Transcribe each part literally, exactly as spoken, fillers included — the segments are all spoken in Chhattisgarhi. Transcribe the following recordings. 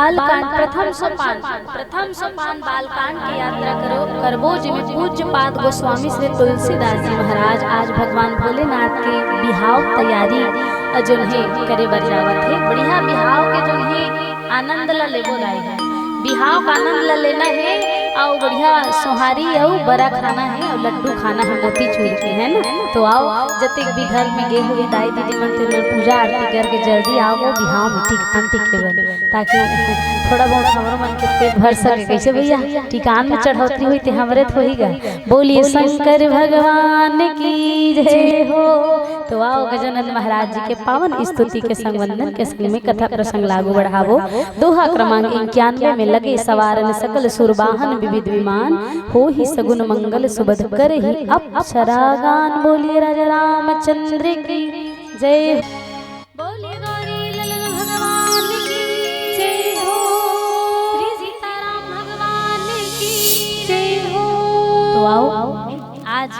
बालकांड प्रथम सोपान, प्रथम सोपान बालकांड के यात्रा करो, करबो, जिमे पूज्य पाद गोस्वामी श्री तुलसीदास जी महाराज आज भगवान भोलेनाथ के बिहाव तैयारी अ, जोन हे करे बर जावत हे। बढ़िया बिहाव के जोन हे आनंद ला लेबो दाई हे। बिहाव का आनंद ला लेना हे अउ बढ़िया सोहारी अउ बरा खाना हे अउ लड्डू खाना हे मोतीचूर के, है ना? तो आओ, जतेक भी घर में गे हुए दाई दीदी मन, तेन मन पूजा आरती करके जल्दी आओ, वो बिहाव में टिकथन टिके बर, ताकि थोड़ा बहुत हमरो मन के पेट भर सके। कैसे भैया, टिकान में चढ़ौती हुई ते हमरे तो होही गा। बोलिए शंकर भगवान की जय हो। तो आओ, गजानंद महाराज जी के पावन स्तुति के संग, वंदन के संग में कथा प्रसंग लागू बढ़ावो। दोहा क्रमांक इक्यानवे में लगे सवारन सकल सुरबाहन विविध विमान, हो ही सगुन मंगल सुबद कर ही अप्सरा गान। बोलिए राजा रामचंद्र की जय। बोलिए गौरी ललन भगवान की जय हो, श्री सीताराम भगवान की जय हो। तो आओ, आज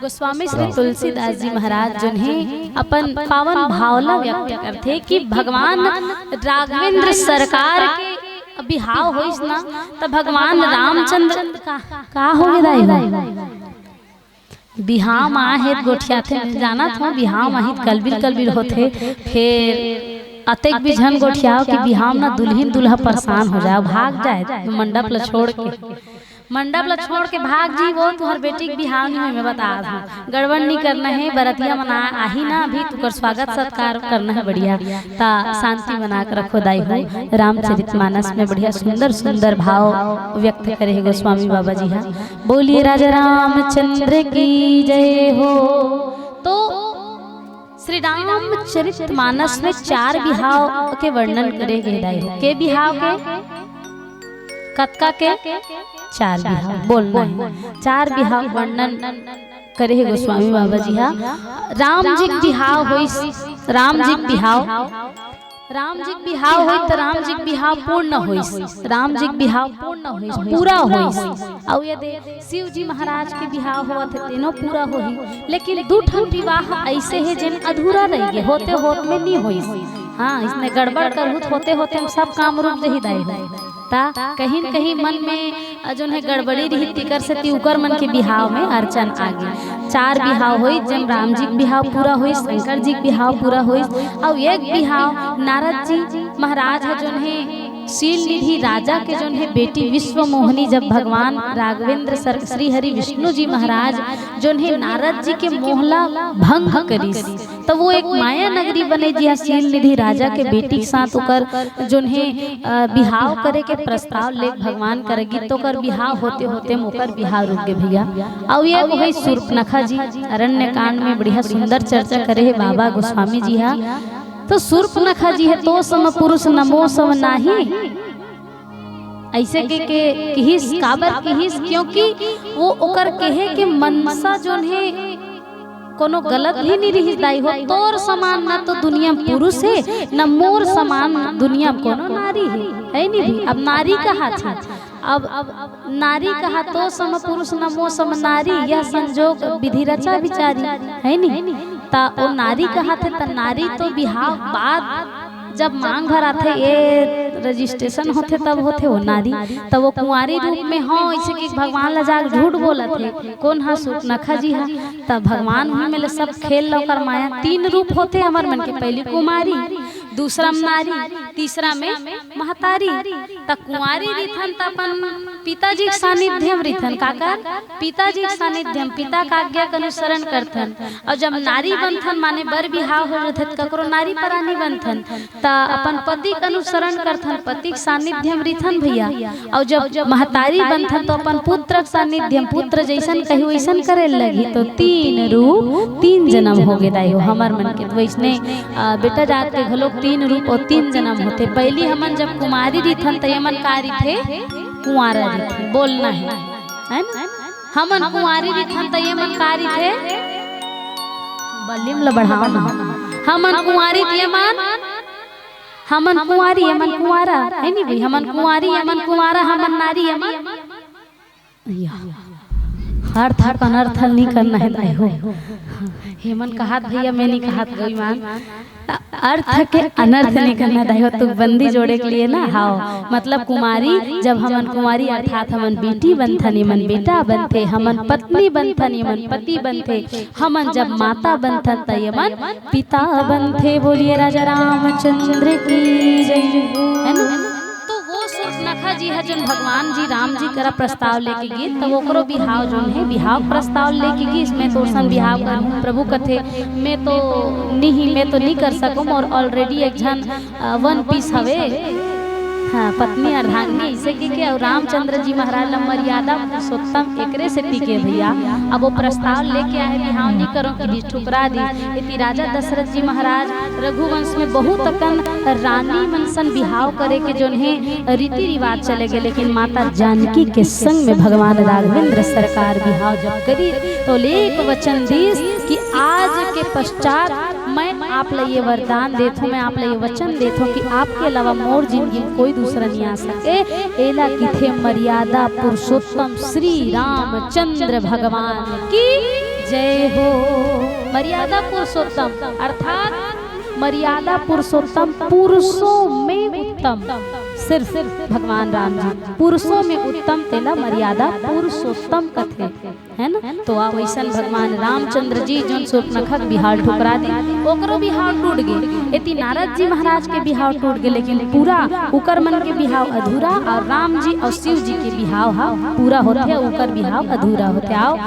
गोस्वामी श्री तुलसीदास जी महाराज जोन हे अपन पावन भावना व्यक्त करथे कि भगवान राघवेंद्र सरकार के बिहाव होइस ना, त भगवान रामचंद्र का, का हो गे दाई हो? बिहाव म आहे त गोठियाथे, जानत हो, बिहाव म आही त कलबिल कलबिल होथे। फेर अतेक भी झन गोठियाव कि बिहाव म ना दुल्हिन दूल्हा परेशान हो जाए, भाग जाए मंडप ल छोड़ के, मंडप ल छोड़ के भाग जी, वो तुहर बेटी के बिहाव नहीं होय, मैं बता दूं, गड़बड़ नहीं करना है। बरतिया मन आ-, आही ना, अभी तुकर स्वागत सत्कार करना है बढ़िया, ता शांति बना के रखो दाई हो। रामचरित मानस में बढ़िया सुंदर सुंदर भाव व्यक्त करे है गोस्वामी बाबा जी हा। बोलिए राजा रामचंद्र की जय हो। तो श्री रामचरित मानस में चार बिहाव के वर्णन करे गे दाई हो। के बिहाव के? कतका के? चार बिहाव। बोलना है, चार बिहाव वर्णन करे हे गोस्वामी बाबा जी हा। राम जी के बिहाव होइस, राम जी के बिहाव, राम जी के बिहाव होइस त राम जी के बिहाव पूर्ण होइस, राम जी के बिहाव पूर्ण होइस, पूरा होइस। अउ ये दे शिव जी महाराज के बिहाव होवत हे, तेनो पूरा होही। लेकिन दू ठन विवाह ऐसे हे, जेन अधूरा रह गे, होते होत में नहीं होइस। हाँ, इसने गड़बड़ करहू त होते होते में सब काम रुक जही दाई हो। ता कहीं न कहीं मन में, अ, जोन हे गड़बड़ी रही, तिकर सेती उकर मन के बिहाव में अड़चन आ गे। चार बिहाव होइस, जेन राम जी के बिहाव पूरा होइस, शंकर जी के बिहाव पूरा होइस, अउ एक बिहाव नारद जी महाराज ह जोन हे शील निधि राजा के जोन हे बेटी विश्व मोहनी, जब भगवान राघवेंद्र सर, श्री हरि विष्णु जी महाराज जोन हे नारद जी के मोहला भंग करिस, त वो एक माया नगरी बने, जिहाँ शील निधि राजा के बेटी के साथ ओकर जोन हे, अ, बिहाव करे के प्रस्ताव लेके भगवान करा गिस, त ओकर बिहाव होते होते में ओकर बिहाव रुक गे भैया। अउ ये होइस सूर्पनखा जी, अरण्य कांड में बढ़िया सुंदर चर्चा करे हे बाबा गोस्वामी जी हा। तो सूर्पनखा जी हे, तो सम पुरुष नमो सम नाही, ऐसे के, के किहिस, काबर किहिस, क्योंकि वो ओकर कहे के मनसा जोन हे कोनो गलत भी नहीं रहिस दाई हो। तोर समान ना तो दुनिया में पुरुष हे, ना मोर समान दुनिया में कोनो नारी हे, है नहीं भी। अब नारी कहाथे, अब, अब नारी कहा तो सम पुरुष न मो सम नारी, यह संजोग विधि रचा बिचारी, है नी? ता ओ नारी कहाथे, त नारी तो बिहाव बाद जब मांग भराथे, ये रजिस्ट्रेशन होथे तब होथे वो नारी, त वो कुंवारी रूप में हो, ऐसे कि भगवान ला जाके झूठ बोलत हे, कोन हा? सूर्पनखा जी हा। त भगवान उही में ले सब खेल ला ओकर माया। तीन रूप होथे हमर मन के, पहली कुमारी, दूसरा में नारी, तीसरा में महतारी। त कुंवारी रिथन त अपन पिताजी के सानिध्य म रिथन, काकर? पिताजी के सानिध्य म, पिता का आज्ञा के अनुसरण करथन। अउ जब नारी बनथन, माने बर बिहाव हो रथे, त ककरो नारी परानी बनथन, त अपन पति के अनुसरण करथन, पति के सानिध्य म रिथन भैया। अउ जब महतारी बनथन, तो अपन पुत्र के सानिध्य म, पुत्र जैसन कही वैसन करे लगही। तो तीन रूप तीन जन्म हो गे दाई हो हमर मन के। तो वैसने, आ, बेटा जात के घलोक तीन रूप अउ तीन जन्म होथे। पहली हमन जब कुंवारी रिथन, त ये मन का रिथे? कुंवारा रिथे। बोलना है, है ना? हमन कुंवारी रिथन, त ये मन का रिथे? वॉल्यूम ला बढ़ाओ ना। हमन कुंवारी, ये मन, हमन कुंवारी, ये मन कुंवारा, है नी भाई? हमन कुंवारी, ये मन कुंवारा, हमन नारी, ये मन या। अर्थ अनर्थ नहीं करना है दाई हो। हेमन कहात भैया, मैं नहीं कहात गईमान। अर्थ के अनर्थ नहीं करना दाई हो, तुकबंदी जोड़े के लिए ना। हाव, मतलब कुमारी, जब हमन कुमारी अर्थात हमन बेटी बनथन, एमन बेटा बनथे, हमन पत्नी बनथन, एमन पति बनथे, हमन जब माता बनथन त एमन पिता बनथे। बोलिए राजा रामचंद्र की जय, है ना? तो वो सूर्पनखा जी है जोन भगवान जी राम जी करा प्रस्ताव लेके गिस, तो ओकरो बिहाव जोन है, बिहाव प्रस्ताव लेके गिस, मैं तो ओसन बिहाव कर प्रभु कथे, मैं तो नहीं, मैं तो नहीं कर सकूँ, और already एक झन अ, वन पीस हवे, हाँ, पत्नी अर्धांगिनी, इसे के, के अउ रामचंद्र जी महाराज ला मर्यादा पुरुषोत्तम एकरे सेती के भैया। अब वो प्रस्ताव लेके आए, बिहाव नहीं करो कि बीच ठुकरा दी। इति राजा दशरथ जी महाराज रघुवंश में बहुत अकन रानी मन सन बिहाव करे के जोन है रीति रिवाज चले गए, लेकिन माता जानकी के संग में भगवान राघवेंद्र सरकार बिहाव जब करी तो लेख वचन दीस कि आज के पश्चात मैं आप ला ये वरदान देथों, मैं आप ला ये वचन देथों कि आपके अलावा मोर जिंदगी में कोई दूसरा नहीं आ सके। एला किथे मर्यादा पुरुषोत्तम श्री रामचंद्र भगवान की जय हो। मर्यादा पुरुषोत्तम अर्थात मर्यादा पुरुषोत्तम, पुरुषों में उत्तम सिर्फ भगवान राम जी, पुरुषों में उत्तम तेला मर्यादा पुरुषोत्तम कथे। है ना? तो आ वैसन भगवान रामचंद्र जी जोन सूर्पनखा के बिहाव ठुकरा दे, ओकरो बिहाव टूट गे। एती नारद जी महाराज के बिहाव टूट गे, लेकिन पूरा उकर मन के बिहाव अधूरा, और राम जी और शिव जी के बिहाव हा पूरा होथे, उकर बिहाव अधूरा होथे। आओ,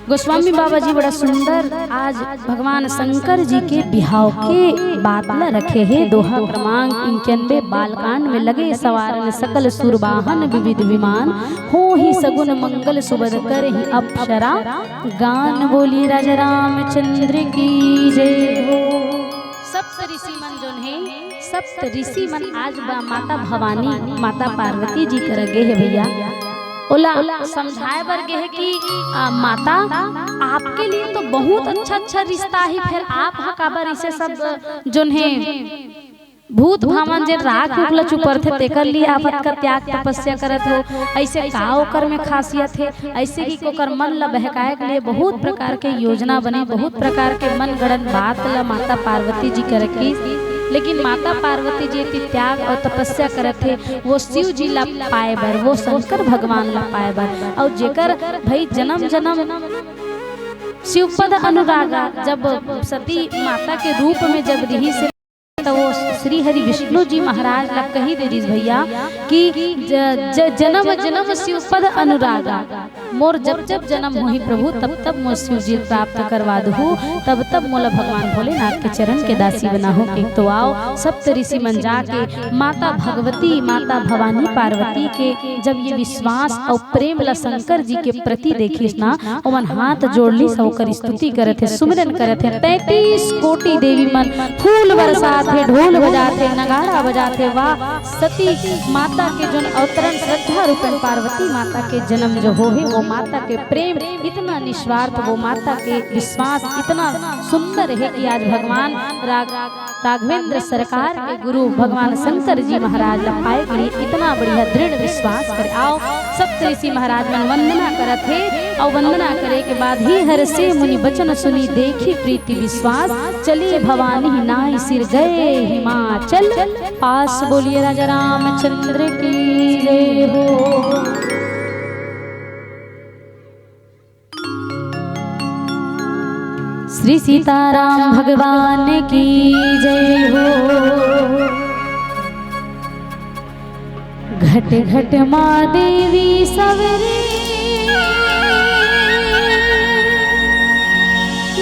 गोस्वामी बाबा जी बड़ा सुंदर आज भगवान शंकर जी के बिहाव के बात ल रखे हे। दोहा क्रमांक इक्यानवे, बालकांड में लगे सवारन सकल सुरवाहन विविध विमान, होही सगुन मंगल सुबद करही अप्सरा गान। बोलिए राजा रामचंद्र की जय हो। सप्त ऋषि मन जोन हे, सप्त ऋषि मन आज बा-, माता भवानी, माता पार्वती जी करा गे हे भैया। ओला समझाए बर गे हे कि, आ, माता, आपके लिए तो बहुत अच्छा अच्छा रिश्ता हे, फिर आप हा काबर इसे सब जोन हे भूत भावन जेन राख उख ल चुपरथे, तेकर लिए आप अतका त्याग तपस्या करत हो। ऐसे का ओकर में खासियत हे? ऐसे कि ओकर मन ल बहकाए के लिए बहुत प्रकार के योजना बने, बहुत प्रकार के मनगढ़ंत बात ल माता पार्वती जी करे किस। लेकिन माता पार्वती जी एती त्याग और तपस्या करत हे, वो शिव जी ला पाए बर, वो शंकर भगवान ला पाए बर। और जेकर भाई जन्म जन्म शिवपद अनुरागा, जब सती माता के रूप में जब रही से त वो श्री हरि विष्णु जी महाराज ला कही दे रिस भैया कि ज-, ज-, जन्म जन्म शिवपद अनुरागा, मोर जब जब जन्म होही प्रभु, तब तब मोर शिव जी प्राप्त करवा दहू, तब तब मोला भगवान भोलेनाथ के चरण के दासी बनाहू। के तो आओ, सप्त ऋषि मन जाके माता भगवती, माता भवानी पार्वती के जब ये विश्वास और प्रेम ला शंकर जी के प्रति देखिस ना, ओमन हाथ जोड़ लिस, ओकर स्तुति करत हे, सुमिरन करत हे। तैंतीस कोटि देवी मन फूल बरसात हे, ढोल बजात हे, नगाड़ा बजात हे। वाह, सती माता के जोन अवतरण, श्रद्धा रूपन पार्वती माता के जन्म जो होहे, वो माता के प्रेम इतना निस्वार्थ, वो माता के विश्वास इतना सुंदर हे कि आज भगवान राघ-, राघवेंद्र सरकार के गुरु भगवान शंकर जी महाराज ला पाए के लिए इतना बढ़िया दृढ़ विश्वास करे। आओ, सप्त ऋषि महाराज मन वंदना करत हे, और वंदना करे के बाद ही हर्षे मुनि बचन सुनि देखि प्रीति विश्वास, चली भवानी नाई सिर गए हिमाचल पास। बोलिए राजा रामचंद्र की जय हो। श्री सीताराम भगवान की जय हो। घट घट माँ देवी सवरे,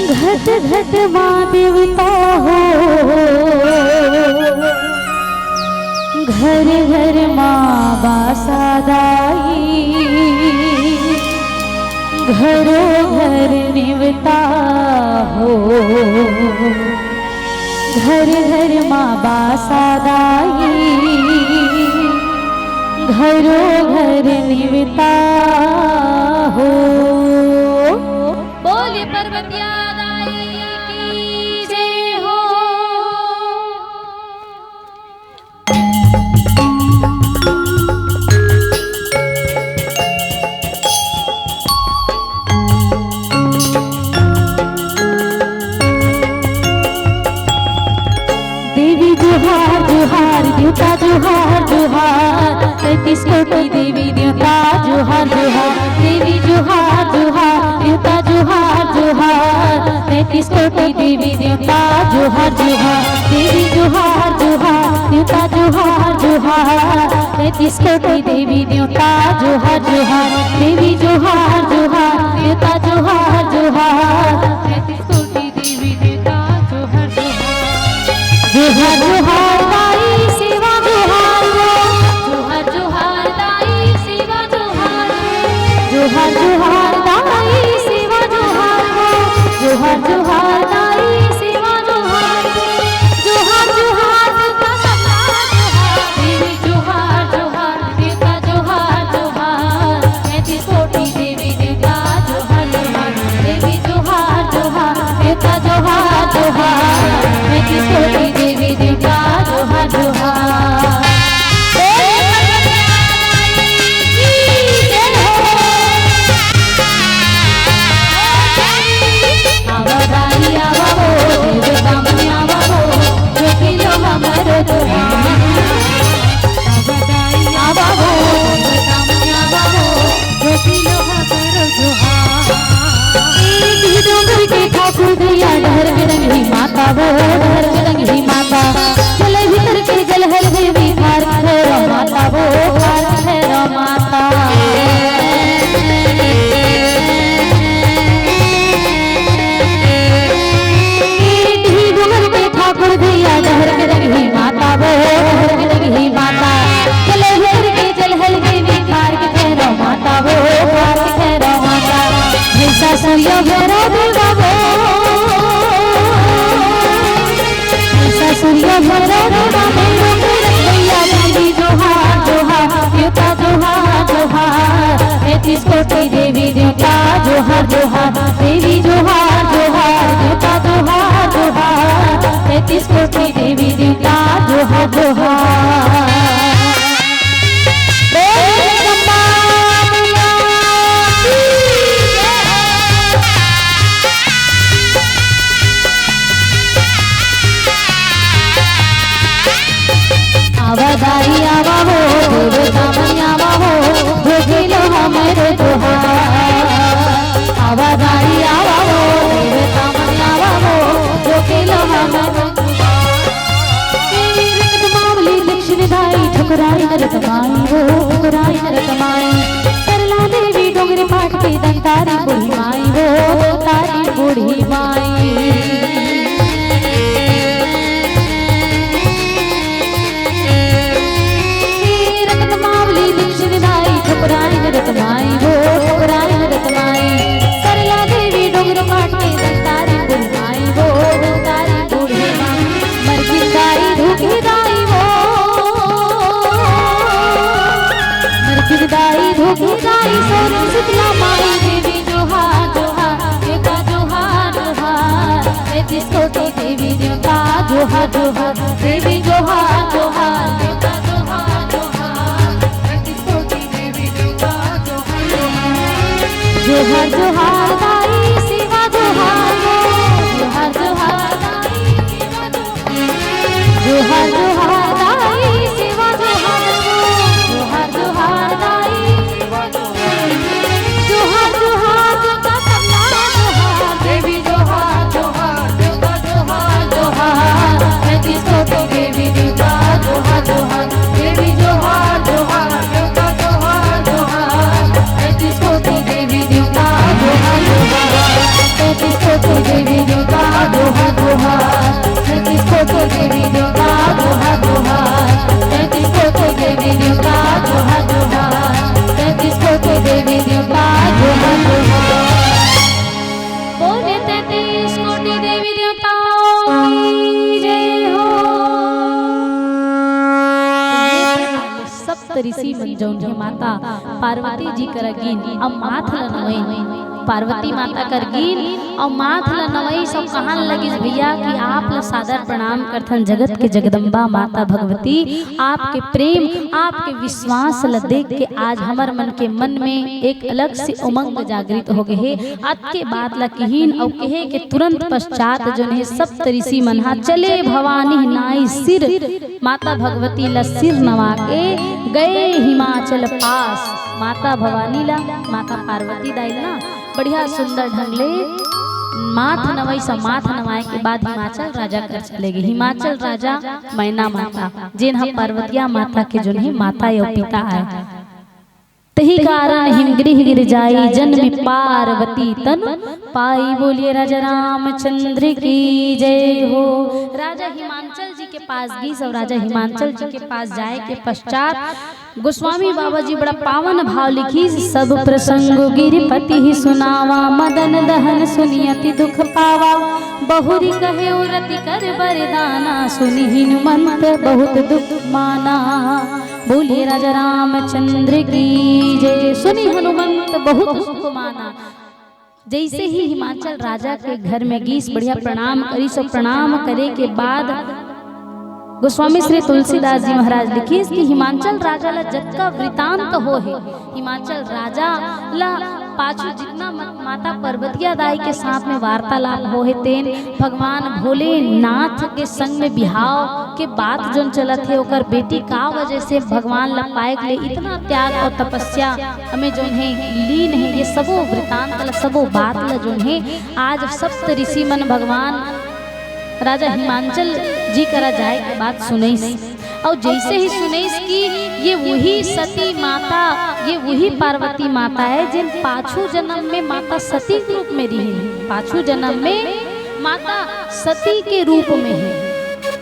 घट घट माँ देवता हो, घर घर माँ बासा दाई, घरो घर निवता हो, घर घर माँ बासा दाई, घरो घर निवता हो। बोलिए पर्वतिया दाई की जय हो। देवता जोहार जोहार, तैंतीस कोटि देवी देवता जोहार जोहार, देवी जोहार जोहार, देवता जोहार जोहार, तैंतीस कोटि देवी देवता जोहार जोहार, देवी जोहार जोहार, देवता जोहार जोहार, तैंतीस कोटि देवी देवता जोहार जोहार, देवी जोहार जोहार, देवता जोहार जोहार, तैंतीस कोटि देवी देवता जोहार जोहार। जोहार जोहार दाई सेवा जोहार हो। जोहार जोहार दाई सेवा जोहार हो। जोहार जोहार दाई सेवा जोहार हो। जोहार जोहार दाई सेवा जोहार हो। जोहार जोहार देवता सबला जोहार। देवी जोहार जोहार, देवता जोहार जोहार, तैंतीस कोटि देवी देवता जोहार जोहार, देवी जोहार जोहार, देवता जोहार जोहार, तैंतीस कोटि देवी देवता जोहार जोहार। बोल पार्वती मैया की जय हो। आवा दाई आवा हो, देवता मन आवा हो, जोखिलो हमर जोहार। आवा दाई आवा हो, देवता मन आवा हो, जोखिलो हमर जोहार। ए डोंगर के ठाकुर भैया, डहर के रंगही माता वो, डहर के रंगही माता। चले भीतर के जल हर देवी, खार भैरव माता वो, खार भैरव माता। ए डोंगर के ठाकुर भैया, डहर के रंगही माता वो, डहर के रंगही माता। चले भीतर के जल हर देवी, खार भैरव माता वो, खार भैरव माता। भैंसा सूर्य भैरव देवा वो। भैंसा सूर्य भैरव देवा, भैरव के रंगैया, देवी जोहार जोहार, देवता जोहार जोहार, तैंतीस कोटि देवी देवता जोहार जोहार, देवी जोहार जोहार, देवता जोहार जोहार, तैंतीस कोटि देवी देवता जोहार जोहार। बोल जगदम्बा मैया की जय। आवा दाई आवा हो, देवता मन आवा हो, जोखिलो हमर जोहार। आवा दाई आवा हो, देवता मन आवा हो, जोखिलो हमर जोहार। ए रतन मावली दक्षिण दाई, ठुकराई न रतमाई हो, ठुकराई न रतमाई। सरला देवी डोंगरी पाट के दंतारी बूढ़ी माई हो, दंतारी बूढ़ी माई। ए रतन मावली दक्षिण दाई, ठुकराई न रतमाई हो, ठुकराई न रतमाई। सरला देवी डोंगरी पाट के दंतारी बूढ़ी माई हो, दंतारी बूढ़ी माई। मरकिन दाई धुकी दाई हो, मरकिन दाई धुकी दाई, सोनू शीतला माई, देवी जोहार जोहार, देवता जोहार जोहार, तैंतीस कोटि देवी देवता जोहार जोहार, देवी जोहार जोहार, देवता जोहार जोहार, तैंतीस कोटि देवी देवता जोहार जोहार। जोहार जोहार दाई सेवा जोहार हो, जोहार जोहार दाई सेवा जोहार। जोहार जोहार दाई सेवा जोहार हो, जोहार जोहार दाई सेवा जोहार। जोहार जोहार देवता सबला जोहार, देवी जोहार जोहार, देवता जोहार जोहार, तैंतीस कोटि देवी देवता जोहार जोहार, देवी जोहार जोहार, देवता जोहार जोहार, तैंतीस कोटि देवी देवता जोहार जोहार, तैंतीस कोटि देवी देवता जोहार जोहार, तैंतीस कोटि देवी देवता जोहार जोहार, तैंतीस कोटि देवी देवता जोहार जोहार, तैंतीस कोटि देवी देवता जोहार जोहार। बोले तैंतीस कोटि देवी देवताओं की जय हो। सप्त ऋषि मन जौन हे माता पार्वती जी करा गीन, अब माथ ल नोएन। पार्वती माता कर गीन, अउ माथ ल नवइस अउ कहन लगिस, भैया कि आप ल सादर प्रणाम करथन जगत के जगदम्बा माता भगवती, आपके प्रेम, आपके विश्वास ल देख के आज हमर मन के मन में एक अलग से उमंग जागृत हो गए हे। अतके बात ल किहिन अउ कहे के तुरंत पश्चात जोन हे सप्त ऋषि मन हा चले भवानी नाई सिर, माता भगवती ल सिर नवा के गए हिमाचल पास। माता भवानी ल, माता पार्वती दाई ल ना बढ़िया सुंदर ढंग ले माथ नवइस अउ माथ नवाए के बाद हिमाचल राजा कर चले गे। हिमाचल राजा मैना माता, जेन ह पार्वतिया माता के जोन हे माता अउ पिता आय। तही कारण हिमगृह गिर जाई, जन्म पार्वती तन पाई। बोलिए राजा रामचंद्र की जय हो। राजा हिमांचल जी के पास गीस अउ राजा हिमांचल जी के पास जाए के पश्चात गोस्वामी बाबा जी बड़ा पावन भाव लिखिस, सब प्रसंग गिरिपति ही सुनावा, मदन दहन सुनि अति दुख पावा। बहुरी कहे उरति कर बरदाना, सुनि हनुमंत बहुत दुख माना। बोलिए राजा रामचंद्र की जय। सुनि हनुमंत बहुत सुख माना। जैसे ही हिमाचल राजा के घर में गीस, बढ़िया प्रणाम करिस अउ प्रणाम करे के बाद गोस्वामी श्री तुलसीदास जी महाराज लिखिस कि हिमाचल राजा ला जतका वृतांत हो हे, हिमाचल राजा ला पाछू जितना म-, माता पार्वतिया दाई के साथ में वार्तालाप हो हे, तेन भगवान भोलेनाथ के संग में बिहाव के बात जोन चलत हे, ओकर बेटी का वजह से भगवान ला पाए के लिए इतना त्याग और तपस्या हमें जोन हे लीन हे, ये सबो वृतांत ला, सबो बात ला जोन हे आज सप्त ऋषि मन भगवान राजा हिमांचल जी करा जाए के बात सुनइस। अउ जैसे ही सुनइस कि ये वही सती माता, ये वही पार्वती माता है, जिन पाछू जन्म में माता सती के रूप में रही, पाछू जन्म में माता सती के रूप में है।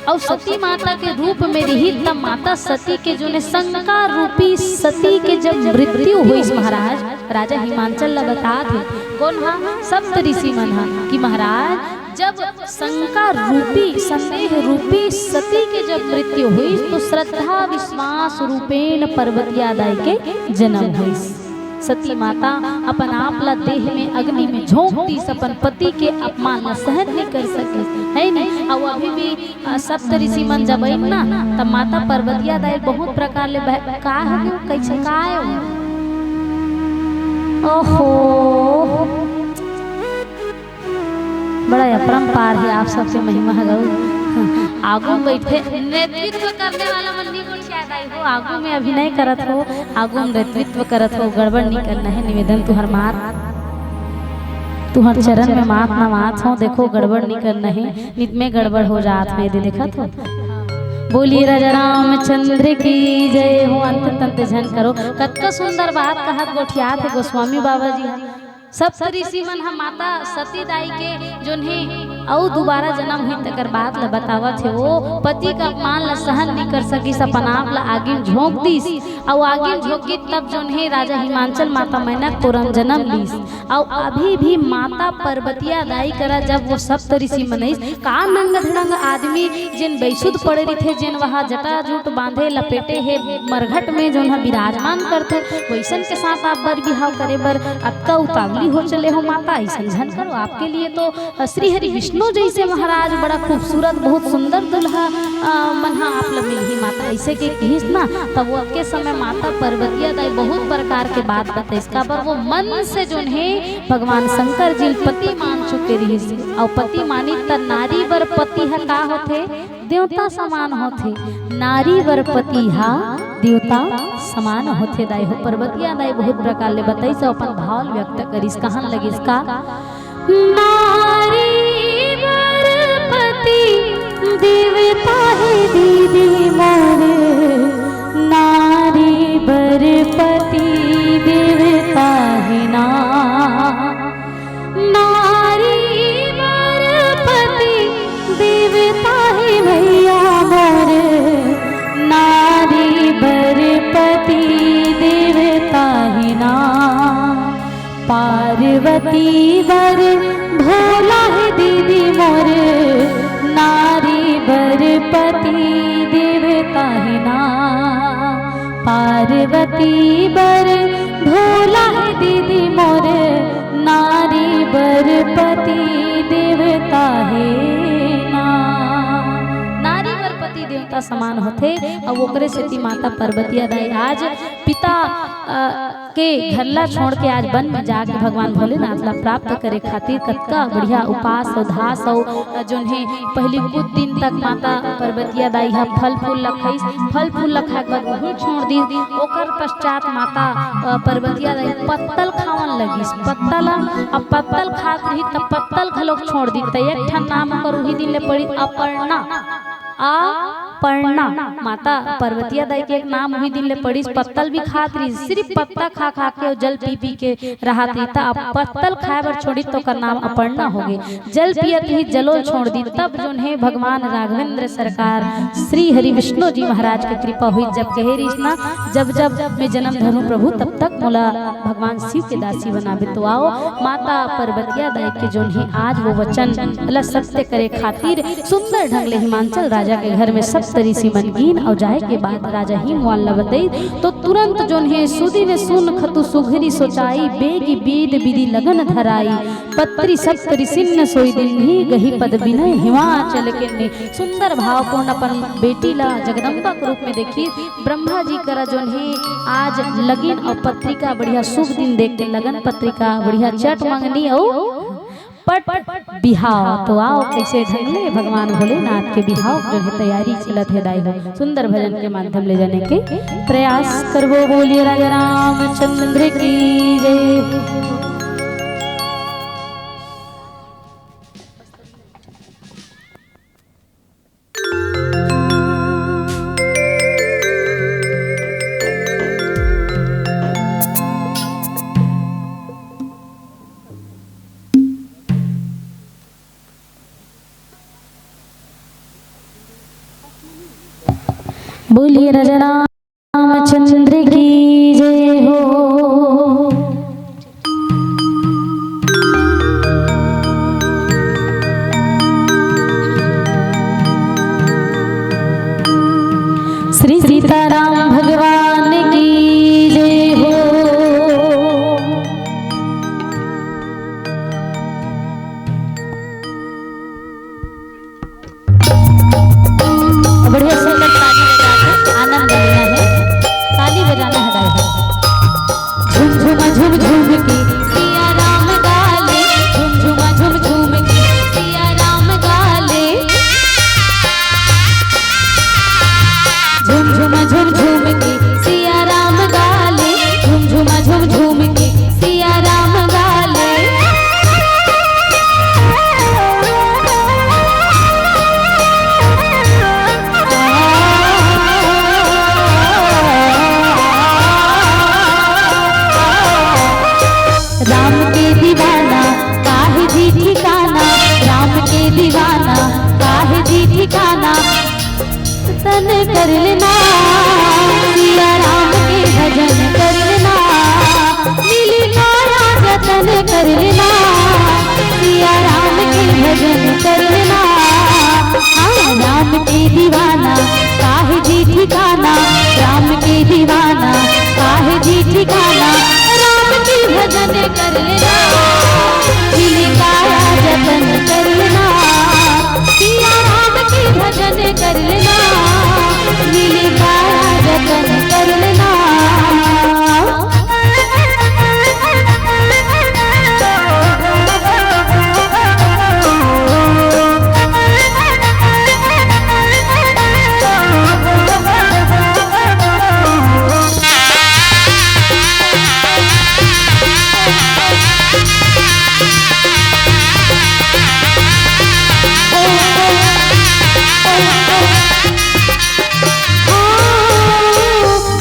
अउ सती माता के रूप में रही, तब माता सती के जोन हे शंका रूपी सती के जब मृत्यु होइस महाराज, राजा हिमांचल ला बतात हे, कोन हा? सप्त ऋषि मन हा कि महाराज, जब शंका रूपी, संदेह रूपी सती के जब मृत्यु होइस, तो श्रद्धा विश्वास रूपेण पार्वतिया दाई के जन्म होइस। सती माता अपन आप ला देह में अग्नि में झोंक दीस, अपन पति के अपमान ला सहन नहीं कर सकिस, है नी? अउ अभी भी, अ, सप्त ऋषि मन जब आइन ना, तब माता पार्वतिया दाई बहुत प्रकार ले बह-, का हो गयो, कैसे का आयो? ओहो, बड़ा अपरंपार हे आप सबके महिमा ह गऊ। आगू में बैठे नेतृत्व करने वाला मन नहीं गोठियात आई हो, आगू में अभिनय करत हो, आगू में नेतृत्व करत हो, गड़बड़ नहीं करना है। निवेदन तुहर मात, तुहर चरण में मात नवात हो, देखो गड़बड़ नहीं करना है, नित में गड़बड़ हो जात है, दे देखत हो। बोलिए राजा रामचंद्र की जय हो। अंत तंत झन करो, कतका सुंदर बात कहत गोठियात हे गोस्वामी बाबा जी। सप्त ऋषि मन ह माता सती दाई के जोन हे अउ दोबारा जन्म हुई तकर बात ल बतावत हे। वो पति का अपमान ल सहन नहीं कर सकिस, अपन आप ल आगिन झोंक दिस। अउ आगिन झोंकिस तब जोन हे राजा हिमांचल माता मैना कोरम जन्म लीस। अउ अभी भी माता पार्वतिया दाई करा जब वो सप्त ऋषि मन आइस, का नंग धड़ंग आदमी जेन बेसुध पड़े रहिथे, जेन वहा जटा जूट बांधे लपेटे हे मरघट में जोन ह विराजमान करथे, वैसन के साथ आप बर बिहाव करे बर अतका उतावली हो चले हो माता, ऐसन झन करो। आपके लिए तो, अ, श्री हरि विष्णु जैसे महाराज बड़ा खूबसूरत, बहुत सुंदर दुल्हा, अ, मन ह आप ल मिलही माता, ऐसे के कहिस ना। तब वो के समय माता पार्वतिया दाई बहुत प्रकार के बात बताइस, काबर वो मन से जोन हे भगवान शंकर जी ल पति मान चुके रहिस। अउ पति मानी त नारी बर पति ह का होथे? देवता समान होथे। नारी बर पति हा देवता समान होथे। दाई हो पार्वतिया दाई बहुत प्रकार ले बताइस अउ अपन भाव ल व्यक्त करिस, कहन लगिस का? नारी बर पति देवता हे दीदी मोर, नारी बर पति देवता हे ना। नारी बर पति देवता हे भैया मोर, नारी बर पति देवता हे ना। पार्वती बर भोला हे दीदी मोर, नारी बर पति देवता हे ना। पार्वती बर भोला हे दीदी मोर, नारी बर पति समान होथे। अउ ओकरे सेती माता पार्वतिया दाई आज पिता, अ, के घर ला छोड़ के आज वन में जाके भगवान भोलेनाथ ला प्राप्त करे खातिर कतका बढ़िया उपास अउ धास अउ, अ, जोन हे, पहली कुछ दिन तक माता पार्वतिया दाई ह फल फूल ला खाइस। फल फूल ला खाए के बाद उहू छोड़ दीस। ओकर पश्चात माता, अ, पार्वतिया दाई पत्तल खावन लगिस। पत्तल, अब पत्तल खात रही त पत्तल घलोक छोड़ दी। त एक ठन नाम ओकर उही दिन ले पड़ी, अपर्णा। अपर्णा। माता पार्वतिया दाई के एक नाम उही दिन ले पड़िस। पत्तल भी खात रही, सिर्फ पत्ता खा खा के अउ जल पी पी के रहत रही, त अब पत्तल खाए बर छोड़ी त ओकर नाम अपर्णा होगे। जल पियत ही जलो छोड़ दी। तब जोन हे भगवान राघवेंद्र सरकार श्री हरि विष्णु जी महाराज के कृपा हुई, जब कहे रहिस ना, "जब जब मैं जन्म धरूं प्रभु, तब तक मोला भगवान शिव के दासी बनाबे।" तो आओ, माता पार्वतिया दाई के जोन हे आज वो वचन ला सत्य करे खातिर सुंदर ढंग ले हिमांचल राजा के घर में सप्त ऋषि मन गीन अउ जाए के बाद राजा हिमवान ला बतई, तो तुरंत जोन हे सुदिन सुन खतु सुघरी सोचाई, बेगी बीड बिधि लगन धराई, पत्री सप्त ऋषिन सोई दिन ही, गही पद बिनय हिमाचल के ने। सुंदर भावपूर्ण अपन बेटी ला जगदम्बा के रूप में देखी। ब्रह्मा जी करा जोन हे आज लगिन अउ पत्रिका बढ़िया शुभ दिन देख के लगन पत्रिका बढ़िया चट मंगनी अउ पट बिहाव। तो आओ, कैसे ढंग ले भगवान भोलेनाथ के बिहाव जो हे तैयारी चलत हे दाई हो। सुंदर भजन के माध्यम ले जाने के प्रयास करबो। बोलिए राजा रामचंद्र की जय। बोलिए राजा रामचंद्र की जय हो। श्री सीताराम भगवान की जय हो। बढ़िया सुंदर ताली बजाना है, आनंद लेना है, ताली बजाना है दाई हो। झुमझुमा झुमझुम के सिया राम गाले, झुमझुमा झुमझुम के सिया राम गाले। झुमझुमा झुमझुम के सिया राम गाले, झुमझुमा झुमझुम के सिया राम गाले। राम के दीवाना काहे जी ठिकाना, राम के दीवाना काहे जी ठिकाना। तन कर लेना, सिया राम के भजन कर लेना, मिली काया जतन कर लेना, सिया राम के भजन कर लेना। हाँ, राम के दीवाना काहे जी ठिकाना, राम के दीवाना काहे जी ठिकाना। राम के भजन कर लेना, मिली काया जतन कर लेना, सिया राम के भजन कर लेना, मिली काया जतन कर लेना।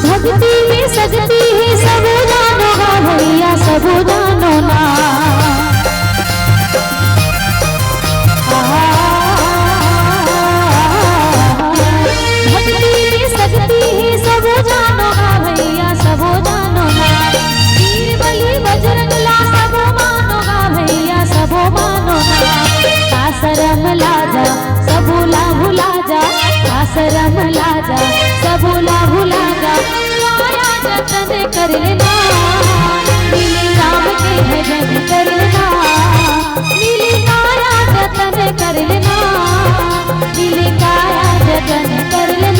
भक्ति में शक्ति है, सब जानो ना भैया, सब जानो ना। भक्ति में शक्ति है, सब जानो ना भैया, सब जानो ना। वीर बलि बजरंग ला, सब मानो ना भैया, सब मानो ना। का शरम लाजा, सबोला भुला जा, का शरम लाजा, सबोला भुला जा। काया जतन कर लेना, मिली राम के भजन कर लेना, मिली काया जतन कर लेना, मिली काया जतन कर लेना।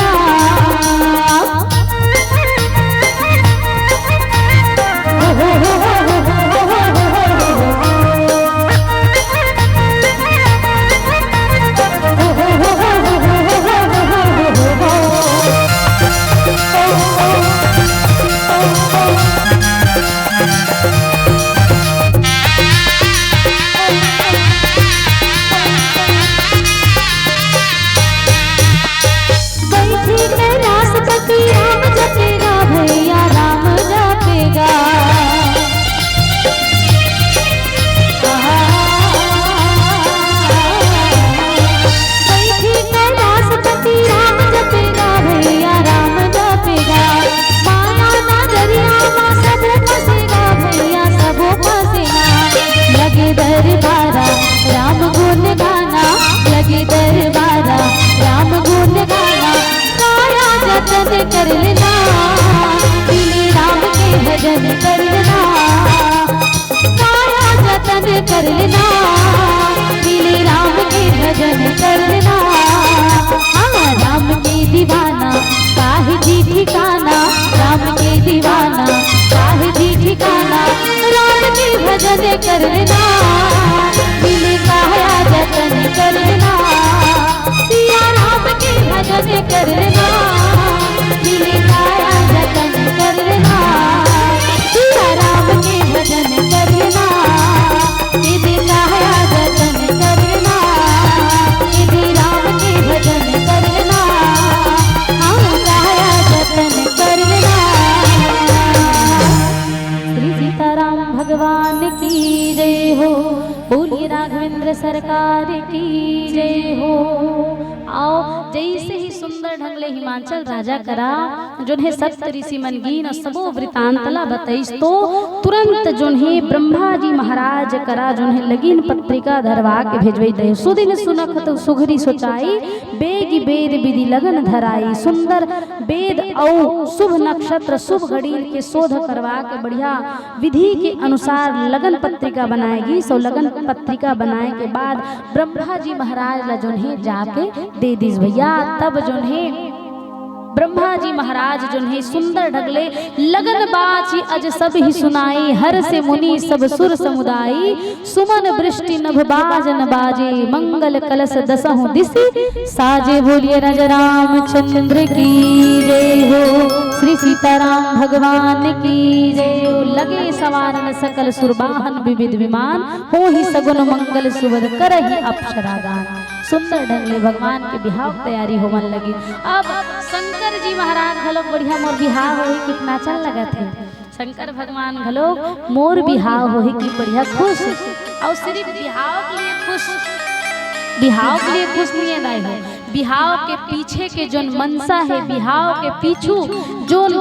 कर लेना, मिले राम के भजन कर लेना, काया जतन कर लेना, मिले राम के भजन कर लेना। हाँ, राम के दीवाना काहे जी ठिकाना, राम के दीवाना काहे जी ठिकाना, राम के भजन कर लेना, मिले काया जतन कर लेना, सिया राम के भजन कर लेना, मिले काया जतन कर लेना, सिया राम के भजन कर लेना, मिले काया जतन कर लेना, मिले राम के भजन कर लेना, हाँ, काया जतन कर लेना। श्री सीताराम भगवान की जय हो, बोलिए राघवेंद्र सरकार की जय हो। अउ जइसे ही सुंदर ढंग ले हिमांचल राजा करा जोन हे सप्त ऋषि मन गीन अउ सबो वृतांत ला बताइस, तो तुरंत जोन हे ब्रह्मा जी महाराज करा जोन हे लगिन पत्रिका धरवा के भेजवई दे। सुदिन सुनखत सुघरी सोचाई, बेगी बेद विधि लगन धराई। सुंदर बेद अउ शुभ नक्षत्र, शुभ घड़ी के शोध करवा के बढ़िया विधि के अनुसार लगन पत्रिका बनाए गीस। अउ लगन पत्रिका बनाए के बाद ब्रह्मा जी महाराज ला जोन हे जाके दे दीस भैया। तब जोन हे ब्रह्मा जी महाराज जोन हे सुंदर ढंग ले लगन बाजी अज सब ही सुनाई, हरषे मुनि सब सुर समुदाई, सुमन वृष्टि नभ बाजन बाजे, मंगल कलश दसहु दिशि साजे। बोलिए राजा रामचंद्र की जय हो, श्री सीताराम भगवान की जय हो। लगे सवारन सकल सुरबाहन विविध विमान, होही सगुन मंगल सुभद करही अप्सरा गान। सुंदर ढंग ले भगवान के बिहाव तैयारी होवन लगी। अब शंकर जी महाराज घलोक बढ़िया मोर बिहाव होही कि नाचन लगत हे। शंकर भगवान घलोक मोर बिहाव होही कि बढ़िया खुश, अउ सिरिफ बिहाव के लिए खुश, बिहाव के लिए खुश नइ हे दाई हो। बिहाव के पीछे के जोन मनसा हे, बिहाव के पीछू जोन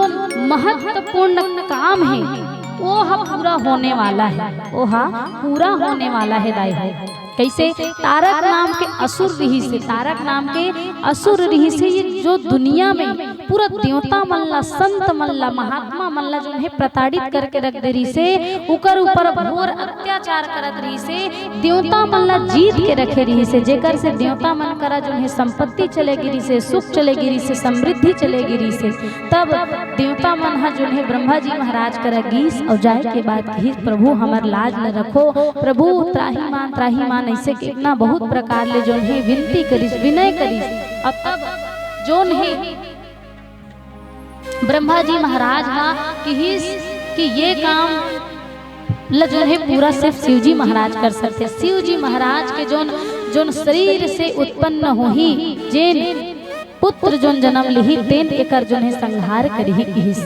महत्वपूर्ण काम हे, वो ह पूरा होने वाला हे, वो ह पूरा होने वाला हे दाई हो। कइसे? तारक नाम के असुर रिहिस हे, तारक नाम के असुर रिहिस हे, ये जो दुनिया में पूरा देवता मन ला, संत मन ला, महात्मा मन ला जोन हे प्रताड़ित करके रख दे रिहिस हे, उकर ऊपर घोर अत्याचार करत रिहिस हे, देवता मन ला जीत के रखे रिहिस हे, जेकर से देवता मन करा जोन हे संपत्ति चले गिरिस हे, सुख चले गिरिस हे, समृद्धि चले गिरिस हे। तब देवता मन ह जोन हे ब्रह्मा जी महाराज करा गीस अउ जाए के बाद कहिस, "प्रभु हमर लाज ल रखो, प्रभु त्राहिमाम त्राहिमाम," अइसे कितना बहुत प्रकार ले जोन हे विनती करिस, विनय करिस। अब तब जोन हे ब्रह्मा जी महाराज ह किहिस कि ये काम ल जोन हे पूरा सिर्फ शिव जी महाराज कर सकथे। शिव जी महाराज के जोन, जोन शरीर से उत्पन्न होही, जेन पुत्र जोन जन्म लिही, तेन एकर जोन हे संहार करिही किहिस।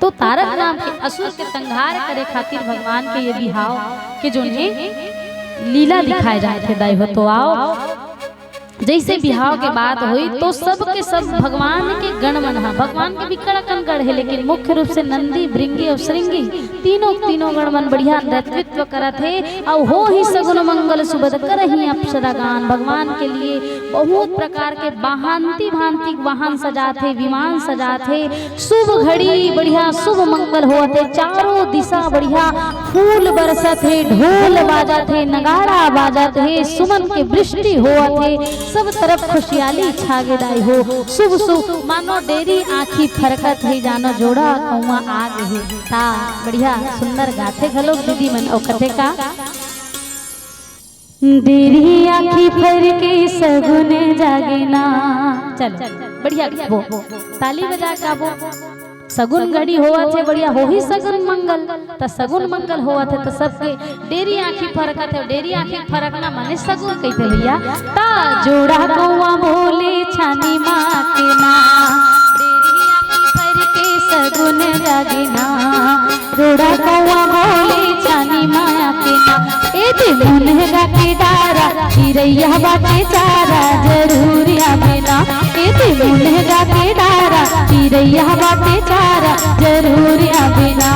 तो तारक नाम के असुर के संहार करे खातिर भगवान के ये बिहाव के जोन हे लीला दिखाए जाथे दाई हो। तो आओ, जइसे बिहाव के बात होई तो सब के सब भगवान के गण मन ह, भगवान के बिकट अकन गण हे, लेकिन मुख्य रूप से नंदी, भृंगी अउ श्रृंगी तीनों, तीनों गण मन बढ़िया नृत्य करत हे। अउ होही सगुन मंगल सुभद करही अप्सरा गान। भगवान के लिए बहुत प्रकार के भांति भांति वाहन सजात हे, विमान सजात हे। शुभ घड़ी बढ़िया शुभ मंगल होवत हे, चारों दिशा बढ़िया फूल बरसत हे, ढोल बाजत हे, नगाड़ा बाजत हे, सुमन के वृष्टि होवत हे, सब तरफ खुशियाली छा गे दाई हो। शुभ शुभ मानो डेरी आँखी फरकत हे, जानो जोड़ा कौआ आ गे हे। ता बढ़िया सुंदर गाथे घलोक दीदी मन। अउ कथे का, डेरी आँखी फरके सगुन जागे ना। चलो बढ़िया गाबो, ताली बजा गाबो। सगुन घड़ी होवत हे बढ़िया, होही सगुन मंगल। त सगुन मंगल होवत हे त सबके डेरी आँखी फरकत हे। डेरी आँखी फरकना माने सगुन कहिथे भैया। ता जोड़ा कौआ बोले छानी माँ के ना, डेरी आँखी फरके सगुन जागे ना। जोड़ा कौआ बोले छानी माँ के ना, ए दे मुनहगा के डारा, चिरैया बाटे चारा, जरूर आवे ना। ए दे मुनहगा के डारा, चिरैया बाटे चारा, जरूर आवे ना।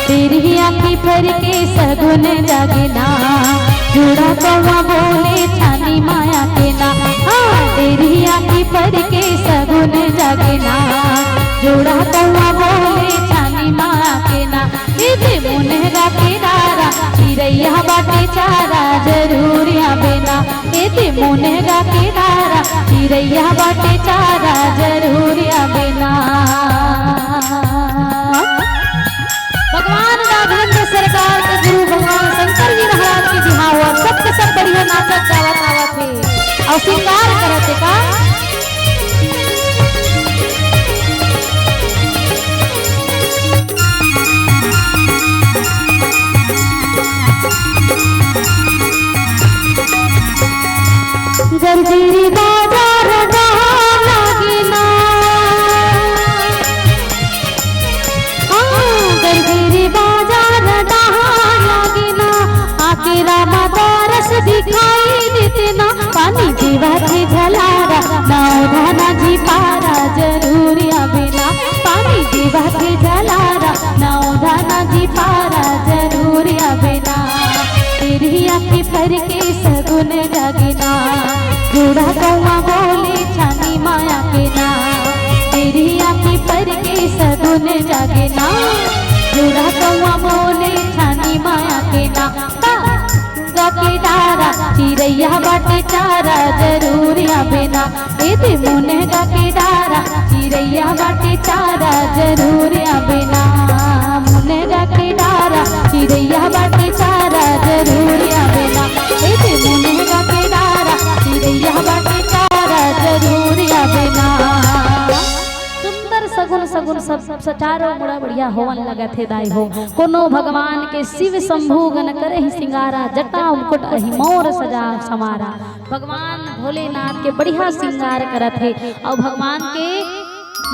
डेरी आँखी फरके सगुन जागे ना, जोड़ा कौआ बोले छानी माँ के ना। हाँ, डेरी आँखी फरके सगुन जागे ना। जोड़ा कौआ बोले छानी माया के ना, एदे मुनहगा के डारा, चिरैया बाटे चारा जरूर आबे ना। एदे मुनहगा के डारा, चिरैया बाटे चारा जरूर आबे ना। भगवान राघवेंद्र सरकार के गुरु भगवान शंकर जी महाराज के बिहाव हुआ, सबके सब बढ़िया नाचत गावत आवत हे और श्रृंगार करत हे का। गरगरी बाजार डहा लागिना, हाँ, गरगरी बाजार डहा लागिना, आके रामा दरस दिखाई देते ना, पानी जीवा के झलारा, नौ धाना जी पारा जरूर आबे ना, पानी जीवा के झलारा, नौ धाना जी पारा जरूर आबे ना। तेरी आँखी पर के सगुन जागिना, जुड़ा कौआ बोले छानी माया के ना। तेरी आँखी पर के सगुन जागिना, जुड़ा कौआ बोले छानी माया के ना। गा के डारा, चिरैया बाटे चारा जरूर आबे ना। एदे मुनहगा के डारा, चिरैया बाटे चारा जरूर आबे ना। मुनहगा के डारा, चिरैया बाटे चारा जरूर आबे ना। एदे मुनहगा के डारा, चिरैया बाटे चारा जरूर आबे ना। सुंदर सगुन सगुन सब सचारो मुड़ा बढ़िया होवन लगत हे दाई हो। कोनो भगवान के शिव शंभु गन करहि सिंगारा, जटा मुकुट अहि मौर सजा समारा। भगवान भोलेनाथ के बढ़िया श्रृंगार करत हे अउ भगवान के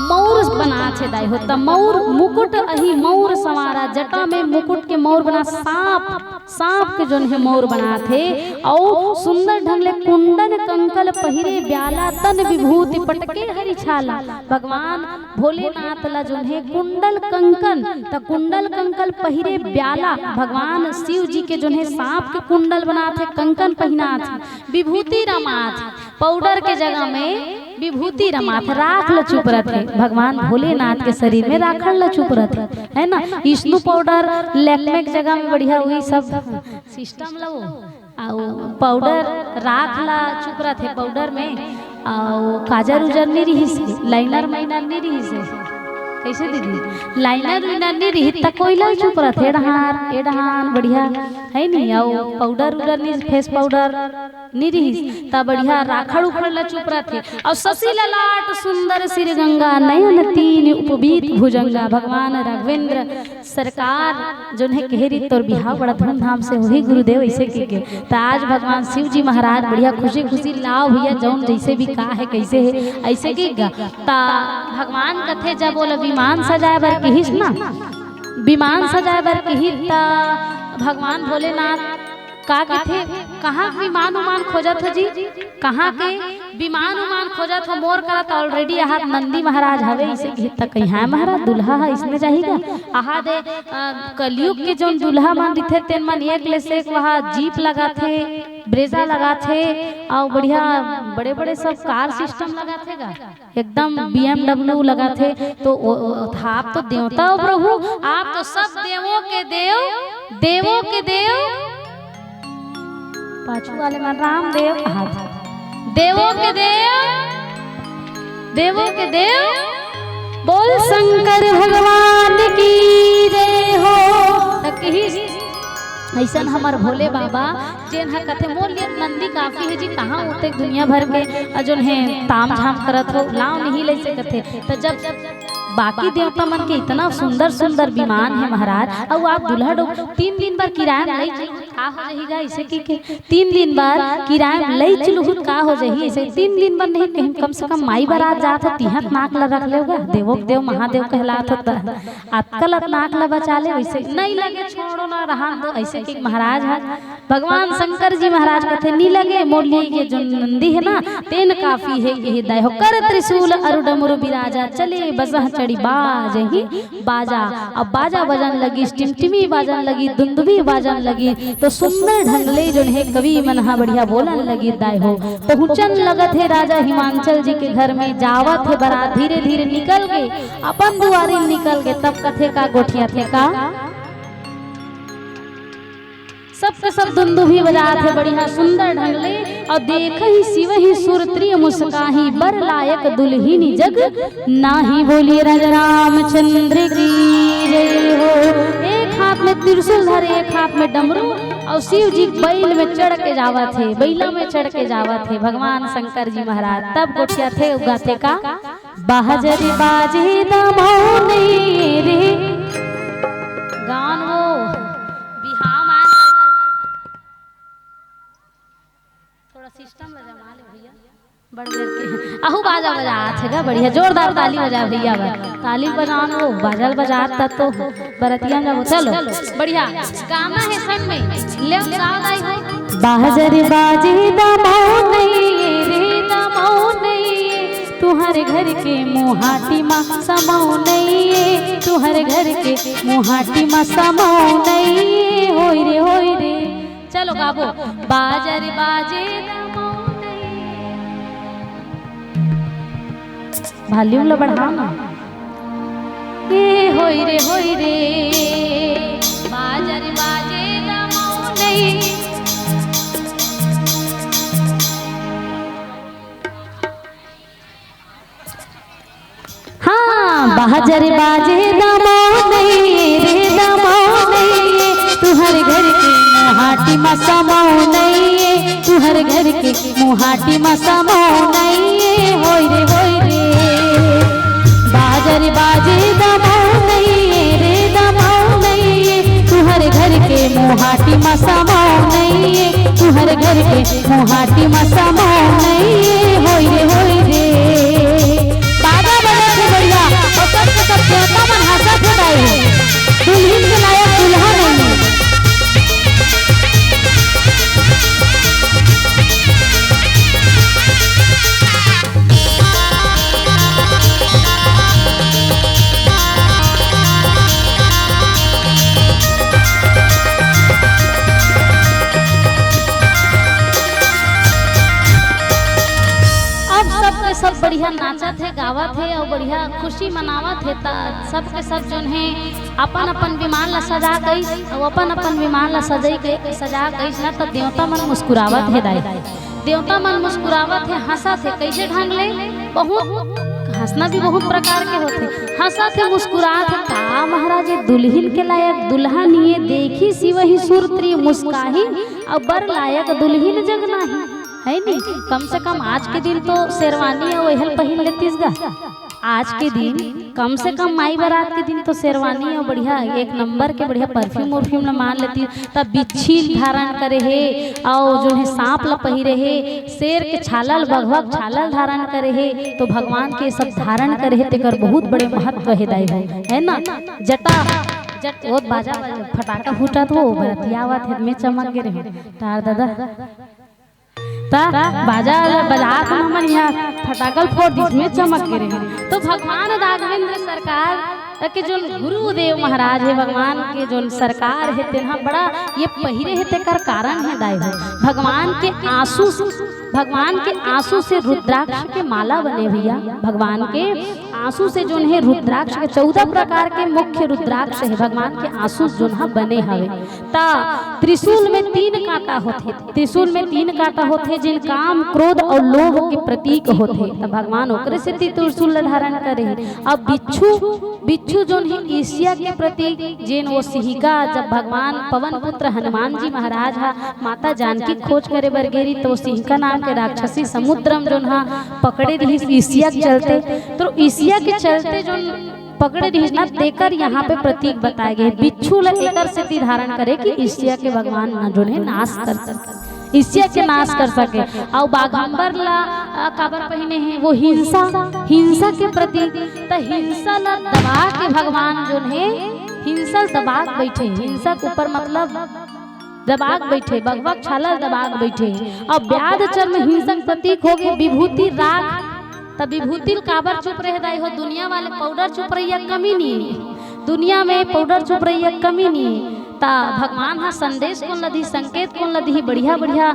मौर बनात हे दाई हो। त मौर मुकुट अहि मौर संवारा, जटा में मुकुट के मौर बना, सांप, सांप के जोन हे मौर बनात हे अउ सुंदर ढंग ले कुंडल कंकल पहिरे ब्याला, तन विभूति पटके हरि छाला। भगवान भोलेनाथ ला जोन हे कुंडल कंकन, त कुंडल कंकल पहिरे ब्याला, भगवान शिव जी के जोन हे सांप के कुंडल बनात हे, कंकन पहिनात हे, विभूति रमात हे, पाउडर के जगह में विभूति रमात हे, राख ल चुपरत हे। भगवान भोलेनाथ के शरीर में राखड़ ल चुपरत हे, है ना? विष्णु पाउडर, लैक्मे के जगह में बढ़िया हुई सब सिस्टम लो। अउ पाउडर राख ला चुपरत हे पाउडर में, अउ काजर उजर नी रिहिस हे, लाइनर माइनर नी रिहिस हे। कइसे दीदी? लाइनर उइनर नी रिहिस त कोइला चुपरत हे, एडहान एडहान बढ़िया हे नी। अउ पाउडर उडर नी, फेस पाउडर नी रिहिस त बढ़िया राखड़ उखड़ ला चुपरत हे। अउ शशि ललाट सुंदर सिर गंगा, नयन तीन उपबीत भुजंगा। भगवान राघवेंद्र सरकार जोन हे कहे रही तोर बिहाव बड़ा धूमधाम से होही गुरुदेव, अइसे कहिके। त आज भगवान शिव जी महाराज बढ़िया खुशी खुशी लाव भैया, जौन जइसे भी का हे कइसे हे अइसे कहिके। त भगवान कथे जब ओला विमान सजाए बर किहिस ना, विमान सजाए बर किहिस त भगवान भोलेनाथ का कथे, कहाँ के विमान उमान खोजत हो जी? कहाँ के विमान उमान खोजत हो? मोर करा त already आहात, नंदी महाराज हवे, अइसे कहिस त कहिहां महाराज, दुल्हा ह अइसने जाही गा? आहा दे, अ, कलयुग के जौन दुल्हा मन रहिथे, तेन मन एक ले से एक वहा जीप लगाथे, ब्रेजा लगाथे, अउ बढ़िया बड़े-बड़े सब कार सिस्टम लगाथे गा। एकदम B M W लगाथे, तो ओ, ओ, आप तो देवता हो प्रभु, आप तो सब देवों के देव, देवों के देव। पाछू वाले मन रामदेव कहाथे, देवों के देव, देवों के देव। बोल शंकर भगवान की जय हो। त किहिस अइसन हमर भोले बाबा जेन ह कथे, "मोर लिए नंदी काफी हे जी, कहाँ ओतेक दुनिया भर के, अ, जोन हे ताम झाम करत हो, लाव नहीं ले सकत हे।" त जब बाकी देवता मन के इतना सुंदर सुंदर विमान हे महाराज, अउ आप दुल्हा डो-, तीन दिन बर किराया म लई चलहू त का हो जाही गा, अइसे कहिके, तीन दिन बर किराया म लई चलहू त का हो जाही, अइसे तीन दिन बर नहीं, कहीं कम से कम माई बरात जात हो, तिहां त नाक ल रख लेव गा, देवों के देव महादेव कहलात हो त। अतका ल नाक ल बचा ले, वइसे नहीं लगे, छोड़ो ना, रहन दो, अइसे कहिके महाराज ह, भगवान शंकर जी महाराज कथे, "नी लगे, मोर लिए ये जो नंदी हे ना, तेन काफी हे, ये दाय हो।" कर त्रिशूल अरु डमरु बिराजा, चले बसह चढ़ बड़ी बाजही बाजा। अब बाजा बजन लगिस, टिमटिमी बाजन लगिस, दुंदुभी बाजन लगिस, तो सुंदर ढंग ले जोन हे कवि मन ह बढ़िया बोलन लगिस दाई हो। पहुंचन लगत हे राजा हिमांचल जी के घर में, जावत हे बरात धीरे धीरे निकल गे, अपन दुआरी निकल गे, तब कथे का गोठियाथे का। सबके सब दुंदुभी बजात हे बढ़िया सुंदर ढंग ले। अउ देखहि सिवहि सुरत्रिय मुसकाही, बर लायक दुलहिन जग नाही। बोलिए राजा रामचंद्र की जय हो। एक हाथ में त्रिशूल धरे, एक हाथ में डमरू, अउ शिव जी बैल में चढ़ के जावत हे, बैला में चढ़ के जावत हे भगवान शंकर जी महाराज। तब गोठियाथे अउ गाथे का, बाजर बाजे दमौनी रे। गान वो बिहाव मान। थोड़ा सिस्टम ला जमा ले भैया। बड़ बेर के अहू बाजा बजात हे गा, बढ़िया जोरदार ताली बजा भैया बा। ताली बजान वो बाजा ल बजात त तो बरतिया में जाबो। चलो बढ़िया गाना हे संग में। ले गाओ दाई हो। बाजर बाजे दमौनी रे दमौनी, तुहर घर के मुहाटी मा समौनी, तुहर घर के मुहाटी मा समौनी, होई रे होई रे। चलो गाबो। बाजर बाजे दमौनी। वॉल्यूम ला बढ़ाओ ना। ए होई रे होई रे, बाजर बाजे दमौनी। हाँ, बाजर बाजे दमौनी रे दमौनी, तुहर घर के मुहाटी मा समौनी, तुहर घर के मुहाटी मा समौनी, होई रे होई रे। बाजर बाजे दमौनी रे दमौनी, तुहर घर के मुहाटी मा समौनी, तुहर घर के मुहाटी मा समौनी, होई रे होई रे। बाजा बजत हे बढ़िया, अउ सबके सब देवता मन हंसत हे दाई हो। दुलहिन के लायक दुलहा नइ हे। अब सबके सब बढ़िया नाचत हे, गावत हे अउ बढ़िया खुशी मनावत हे। त सबके सब जोन हे अपन अपन विमान ला सजा कइस अउ अपन अपन विमान ला सजई के सजा कइस ना, त देवता मन मुस्कुरावत हे दाई। देवता मन मुस्कुरावत हे, हंसत हे। कइसे ढंग ले? बहुत हंसना भी बहुत प्रकार के होथे। हंसत हे, मुस्कुरात हे। का महाराज, ये दुलहिन के लायक दुलहा नइ हे, देखहि सिवहि सुरत्रिय मुसकाही, अउ बर लायक दुलहिन जग नाही। हे नी? कम से कम आज के दिन तो शेरवानी अउ एहल पहिन लेतिस गा। आज के दिन कम से कम माई बरात के दिन तो शेरवानी अउ बढ़िया एक नंबर के बढ़िया परफ्यूम उरफ्यूम ला मार लेतिस। तब बिच्छी धारण करे हे अउ जोन हे सांप ला पहिरे हे, शेर के छाला ल, बघवा के छाला ल धारण करे हे, तो भगवान के सब धारण करे हे, तेकर बहुत बड़े महत्व हे दाई हो, हे ना? जटा, जट, वो बाजा, फटाका फूटत हे, बरतियावत हे, मैं चमक गे रहेंव, तार दादा। त बाजा ल बजात हमन इहाँ फटाका ल फोर दिस, मैं चमक गे रहेंव। तो भगवान राघवेंद्र सरकार के जोन गुरुदेव महाराज हे, भगवान के जोन सरकार हे, तेन ह बड़ा ये पहिरे हे, तेकर कारण हे दाई हो। भगवान के आंसू से, भगवान के आंसू से रुद्राक्ष के माला बने भैया। भगवान के आंसू से जोन हे रुद्राक्ष के चौदह प्रकार के मुख्य रुद्राक्ष हे, भगवान के आंसू जोन ह बने हवे। त त्रिशूल में तीन कांटा होथे, त्रिशूल में तीन कांटा होथे, जेन काम, क्रोध अउ लोभ के प्रतीक होथे। त भगवान ओकरे सेती त्रिशूल ल धारण करे हे। अब बिच्छू, बिच्छू जोन हे ईर्ष्या के प्रतीक, जेन वो सिहिका, जब भगवान पवन पुत्र हनुमान जी महाराज ह माता जानकी खोज करे बर गे रिहिस, त वो सिहिका नाम के राक्षसी समुद्र म जोन ह पकड़े रिहिस ईर्ष्या के चलते। तो ईर्ष्या के चलते जोन पकड़े रिहिस ना, तेकर यहाँ पे प्रतीक बताए गे हे। बिच्छू ल एकर सेती धारण करे कि ईर्ष्या के भगवान ना जोन हे नाश कर सके, ईर्ष्या के नाश कर सके। अउ बाघंबर ला, अ, काबर पहिने हे? वो हिंसा, हिंसा के प्रतीक। त हिंसा ला दबा के भगवान जोन हे हिंसा ल दबा के बैठे, हिंसा के ऊपर मतलब दबा के बैठे, बघवा के छाला ल दबा के बैठे। अउ व्याध चर्म हिंसा के प्रतीक होगे विभूति राख, त विभूति ल काबर चुप रहे दाई हो? दुनिया वाले पाउडर चुप रहिया कमी नहीं है, दुनिया में पाउडर चुप रहिया कमी नहीं है। त भगवान ह संदेश कोन ल दिही, संकेत कोन ल दिही, बढ़िया बढ़िया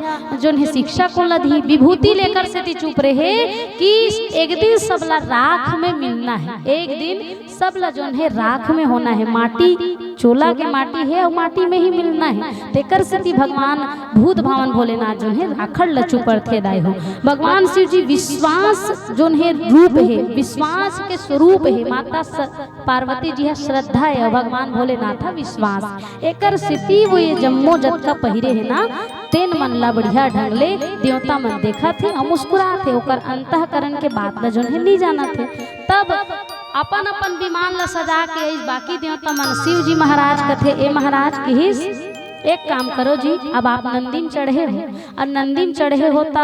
जोन हे शिक्षा कोन ल दिही? विभूति ल एकर सेती चुप रहे कि एक दिन सबला राख में मिलना है, एक दिन सबला जोन हे राख में होना है। माटी, चोला के माटी हे अउ माटी में ही मिलना है। तेकर सेती भगवान भूत भावन भोलेनाथ जोन हे राखड़ ल चुपरथे दाई हो। भगवान शिव जी विश्वास जोन हे रूप हे, विश्वास के स्वरूप हे। माता स-, पार्वती जी ह श्रद्धा हे अउ भगवान भोलेनाथ ह विश्वास। एकर सेती वो ये जम्मो जतका पहिरे हे ना, तेन मन ला बढ़िया ढंग ले देवता मन देखत हे अउ मुस्कुरात हे। ओकर अंतःकरण के बात ला जोन हे नी जानत हे। तब अपन अपन विमान ला सजा के आइस बाकी देवता मन। शिव जी महाराज कथे, ए महाराज, किहिस, एक काम करो जी, अब आप नंदी म चढ़े हो, अउ नंदी म चढ़े हो त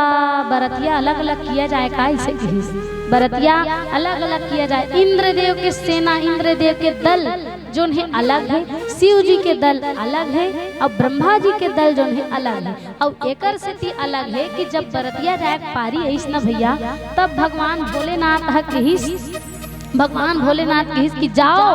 बरतिया अलग-अलग किया जाए का, अइसे किहिस। बरतिया अलग-अलग किया जाए। इंद्रदेव के सेना, इंद्रदेव के दल जोन हे अलग हे, शिव जी के दल अलग हे, अउ ब्रह्मा जी के दल जोन हे अलग हे। अउ एकर सेती अलग हे कि जब बरतिया जाए के पारी अइस न भइया, तब भगवान भोलेनाथ ह किहिस, भगवान भोलेनाथ किहिस कि जाओ,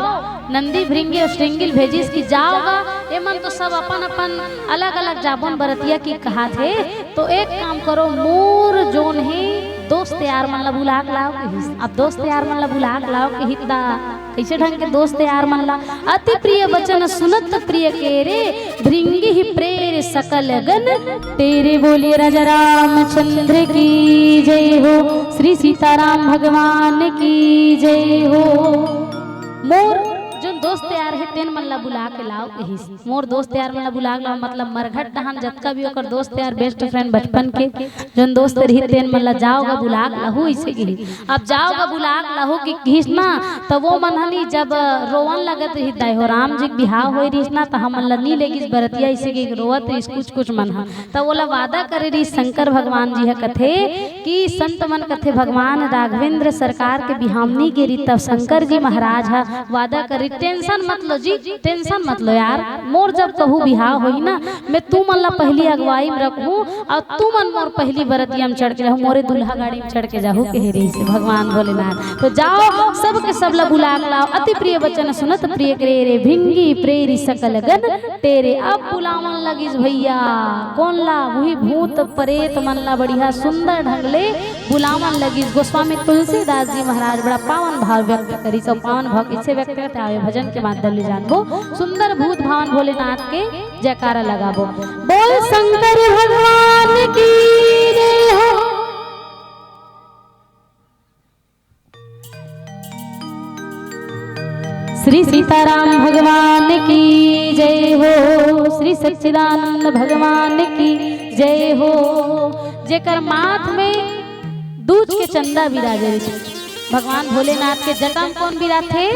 नंदी भृंगी अउ श्रृंगी ल भेजिस कि जाओ गा, एमन तो सब अपन अपन अलग-अलग जाबोन बरतिया कि कहाथे, तो एक काम करो, मोर जोन हे दोस्त यार मन ला बुला के लाओ किहिस। अब दोस्त यार मन ला बुला के लाओ किहिस त कइसे ढंग के दोस्त यार मन ला? अति प्रिय वचन सुनत प्रिय केरे, भृंगी प्रेर सकल गन टेरे। बोलिए राजा रामचंद्र की जय हो, श्री सीताराम भगवान की जय हो। मोर जोन दोस्त यार हे तेन मन ला बुला के लाओ किहिस। मोर दोस्त यार मन ला बुला के लाओ, मतलब मरघट डहान जतका भी ओकर दोस्त यार, best friend बचपन के जोन दोस्त रही तेन मन ला जाओ गा बुला के लाहू, अइसे किहिस। अब जाओ गा बुला के लाहू कि किहिस ना, त वो मन ह नी जब रोवन लगत रही दाई हो, राम जी के बिहाव होय रहिस ना, त हमन ला नी लेगिस बरतिया, अइसे कि रोवत रहिस कुछ कुछ मन ह। त ओला वादा करे रहिस शंकर भगवान जी ह कथे कि संत मन कथे भगवान राघवेंद्र सरकार के बिहाव नी गे रही, तब शंकर जी महाराज ह वादा करे, tension मत लो जी, tension मत लो यार, मोर जब कहूँ बिहाव होही ना, मैं तुमन ला पहिली अगुवाई म रखहूँ अउ तुमन मोर पहिली बरतिया म चढ़ के जाहू, मोरे दूल्हा गाड़ी म चढ़ के जाहू, कहे रहिस हे भगवान भोलेनाथ। तो जाओ, सबके सब ला बुला के लाओ, अति प्रिय वचन सुनत प्रिय केरे, भृंगी प्रेरी सकल गन टेरे। अब बुलावन लगिस भइया, कोन ला? उही भूत प्रेत मन ला बढ़िया सुंदर ढंग ले बुलावन लगिस। गोस्वामी तुलसीदास जी महाराज बड़ा पावन भाव व्यक्त करिस, अउ पावन भाव कइसे व्यक्त करथे, आवे भजन के माध्यम ले जानबो। सुंदर भूत भावन भोलेनाथ के जयकारा लगाबो। बोल शंकर भगवान की जय हो। श्री सीताराम भगवान की जय हो, श्री सच्चिदानंद भगवान की जय हो। जेकर माथ में दूज के चंदा बिराजे रहिथे, भगवान भोलेनाथ के जटा म कोन बिराथे?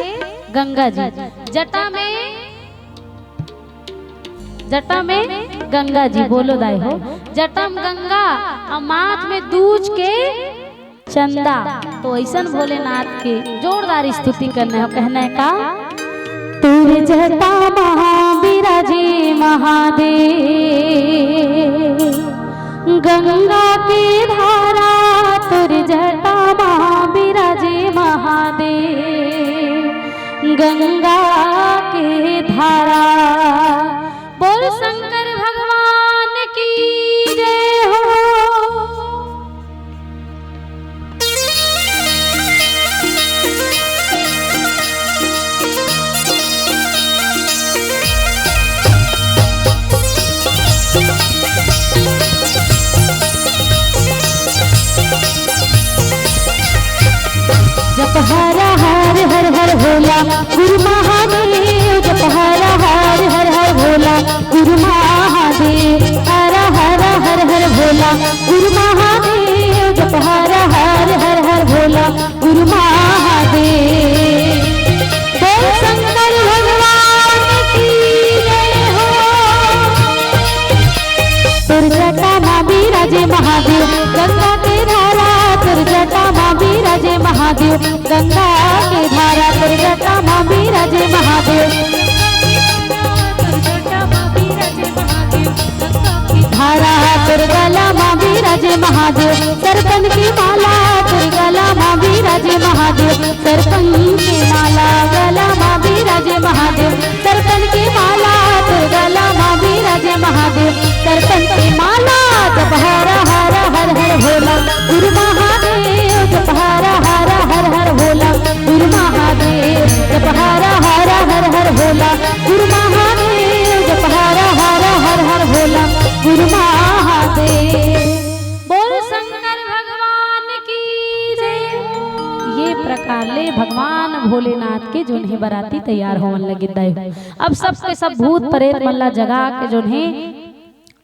गंगा जी। जटा में, जटा में गंगा जी, बोलो दाई हो, जटा म गंगा अउ माथ में दूज के चंदा। तो अइसन भोलेनाथ के जोरदार स्तुति करना हे, कहना हे का? तोर जटा म बिराजे महादेव, गंगा के धारा तोर जटा म बिराजे महादेव, गंगा के धारा। बोल शंकर भगवान की जय हो। जप हर हर हर हर भोला गुरु महादेव, जप हर हर हर हर भोला गुरु महादेव, हर हर हर हर भोला गुरु महादेव, जप हर हर हर हर भोला गुरु महादेव। बोल शंकर भगवान की जय हो। तोर जटा मा बिराजे महादेव, गंगा के धारा, तोर जटा मा बिराजे महादेव, गंगा के धारा, तोर जटा मा बिराजे महादेव। धारा तोर गला मा बिराजे महादेव, सरपन की माला तोर गला मा प्रकार ले भगवान भोलेनाथ के जोन हे बराती तैयार होवन लगिस दाई हो। अब सबके सब भूत प्रेत मन ला जगा के जोन हे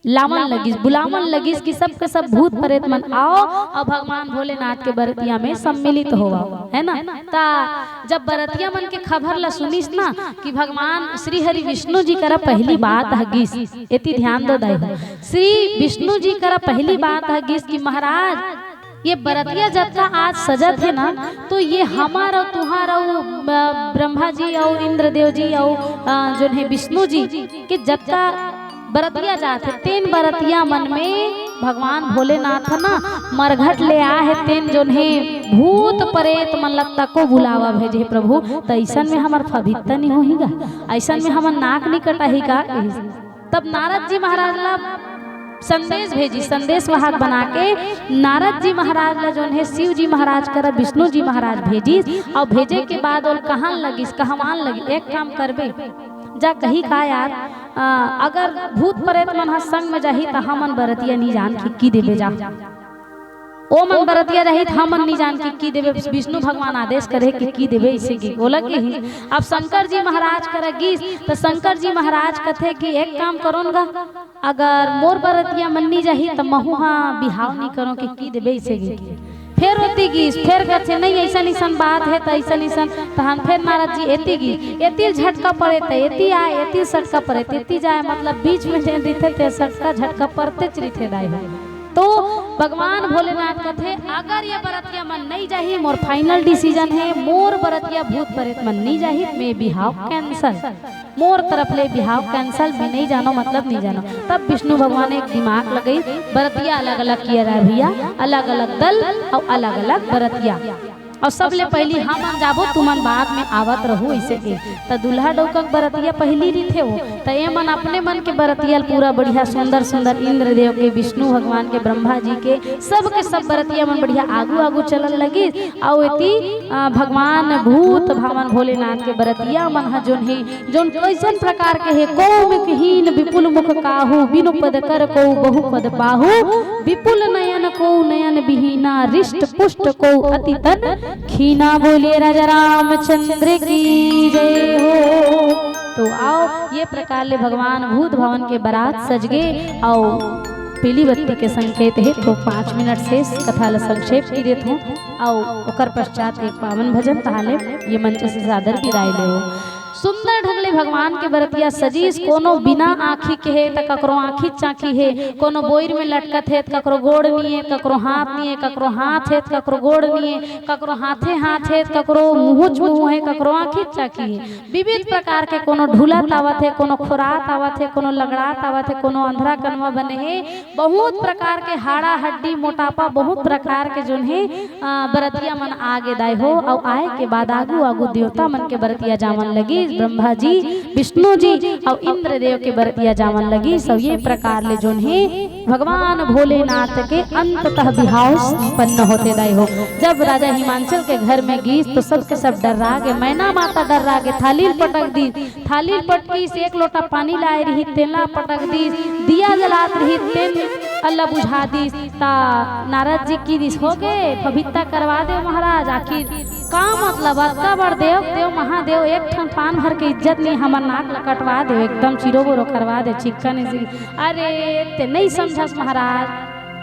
लावन लगिस, बुलावन लगिस कि सबके सब भूत प्रेत मन आओ अउ भगवान भोलेनाथ के बरतिया में सम्मिलित होवव, है ना? त जब बरतिया मन के खबर ला सुनिस ना कि भगवान श्री हरि विष्णु जी करा पहली बात ह गिस, एती ध्यान दो दाई हो, श्री विष्णु जी करा पहली बात ह गिस कि महाराज, ये बरतिया जतका आज सजत हे ना, तो ये हमर अउ तुहार अउ, अ, ब्रह्मा जी अउ इंद्रदेव जी अउ, अ, जोन हे विष्णु जी के जतका बरतिया जात हे, तेन बरतिया मन में भगवान भोलेनाथ ह ना मरघट ले आए हे, तेन जोन हे भूत प्रेत मन ल तको बुलावा भेजे हे प्रभु, त अइसन में हमर फभित्ता नहीं होही गा, अइसन में हमर नाक नहीं कटाही का कहिस। तब नारद जी महाराज ला संदेश भेजिस, संदेश वाहक बना के नारद जी महाराज ला जोन हे शिव जी महाराज करा विष्णु जी महाराज भेजिस, अउ भेजे के बाद ओला कहन लगिस, कहवान लगिस, एक काम करबे, जा कही का यार, अ, अगर भूत प्रेत मन ह संग में जाही त हमन बरतिया नी जान के की देबे जा। ओ मन बरतिया जाही त हमन नी जान के की देबे, विष्णु भगवान आदेश करे कि की देबे, अइसे कि ओला किहिस। अब शंकर जी महाराज करा गिस, त शंकर जी महाराज कथे कि एक काम करो न गा, अगर मोर बरतिया मन नी जाही त महू हा बिहाव नी करो कि की देबे, अइसे कि। फेर ओती गिस, फेर कथे नहीं, अइसन अइसन बात हे त अइसन अइसन, तहन फेर नारद जी एती गिस, एती झटका पड़े त एती आए, एती सटका पड़े त एती जाए, मतलब बीच में जेन रहिथे ते सटका झटका पड़तेच रहिथे दाई हो। तो भगवान भोलेनाथ कथे, अगर ये बरतिया मन नहीं जाही, मोर final decision हे, मोर बरतिया भूत प्रेत मन नहीं जाही, मैं बिहाव cancel, मोर तरफ ले बिहाव cancel, मैं नहीं जानो, मतलब नहीं जानो। तब विष्णु भगवान एक दिमाग लगई, बरतिया अलग-अलग किया रहा भैया, अलग-अलग दल अउ अलग-अलग बरतिया। अउ सबले पहिली हमन जाबो, तुमन बाद में आवत रहू, अइसे के। त दूल्हा डउका के बरतिया पहिली रहिथे वो, त ए मन अपने मन के बरतिया ल पूरा बढ़िया सुंदर सुंदर इंद्रदेव के, विष्णु भगवान के, ब्रह्मा जी के, सबके सब बरतिया मन बढ़िया आगू आगू चलन लगिस। अउ एती, अ, भगवान भूत भावन भोलेनाथ के बरतिया मन ह जोन हे, जोन कइसन प्रकार के हे, को मुखहीन विपुल मुख काहू, बिनु पद कर को बहु पद पाहू, विपुल नयन को नयन बिहीना, रिष्ट पुष्ट को अति तन खीना। बोलिए राजा रामचंद्र की जय हो। तो आओ, ये प्रकार ले भगवान भूत भावन के बरात सजगे अउ पीली बत्ती के संकेत हे। तो पाँच मिनट से कथा ला संक्षेप की देत हूँ अउ ओकर पश्चात एक पावन भजन, तहाले ये मंच से सादर विदाई लेवो। सुंदर ढंग ले भगवान के बरतिया सजीस, कोनो बिना आँखी के हे त ककरो आँखी चाँखी हे, कोनो बोइर में लटकत हे त ककरो गोड़ निये, ककरो हाथ निये, ककरो हाथ हे त ककरो गोड़ निये, ककरो हाथे हाथ हे त ककरो मुँहुच मुँह हे, ककरो आँखी चाँखी हे। विविध प्रकार के कोनो ढुलत आवत हे, कोनो खोरात आवत हे, कोनो लंगड़ात आवत हे, कोनो अंधरा कनवा बने हे, बहुत प्रकार के हाड़ा हड्डी मोटापा, बहुत प्रकार के जोन हे, अ, बरतिया मन आगे दाई हो। अउ आए के बाद आगू आगू देवता मन के बरतिया जामन लगिस, ब्रह्मा जी, विष्णु जी अउ इंद्रदेव के बरतिया जामन लगिस। अउ ये प्रकार ले जोन हे भगवान भोलेनाथ के अंततः बिहाव संपन्न होथे दाई हो। जब राजा हिमांचल के घर में गिस तो सबके सब डर्रा गे, मैना माता डर्रा गे, थाली ल पटक दिस, थाली ल पटकिस, एक लोटा पानी लाए रिहिस, तेला पटक दिस, दिया जलात रिहिस, तेन अल्ला बुझा दिस। ता नारद जी किहिस, "हो गे, पवित्ता करवा देव महाराज।" आखिर का मतलब, अतका बड़ देव, देव महादेव, एक ठन पान भर के इज्जत नहीं, हमर नाक ल कटवा देव, एकदम चिरो बोरो करवा देव, चिक्का नहीं सी। अरे, ते नहीं समझस महाराज,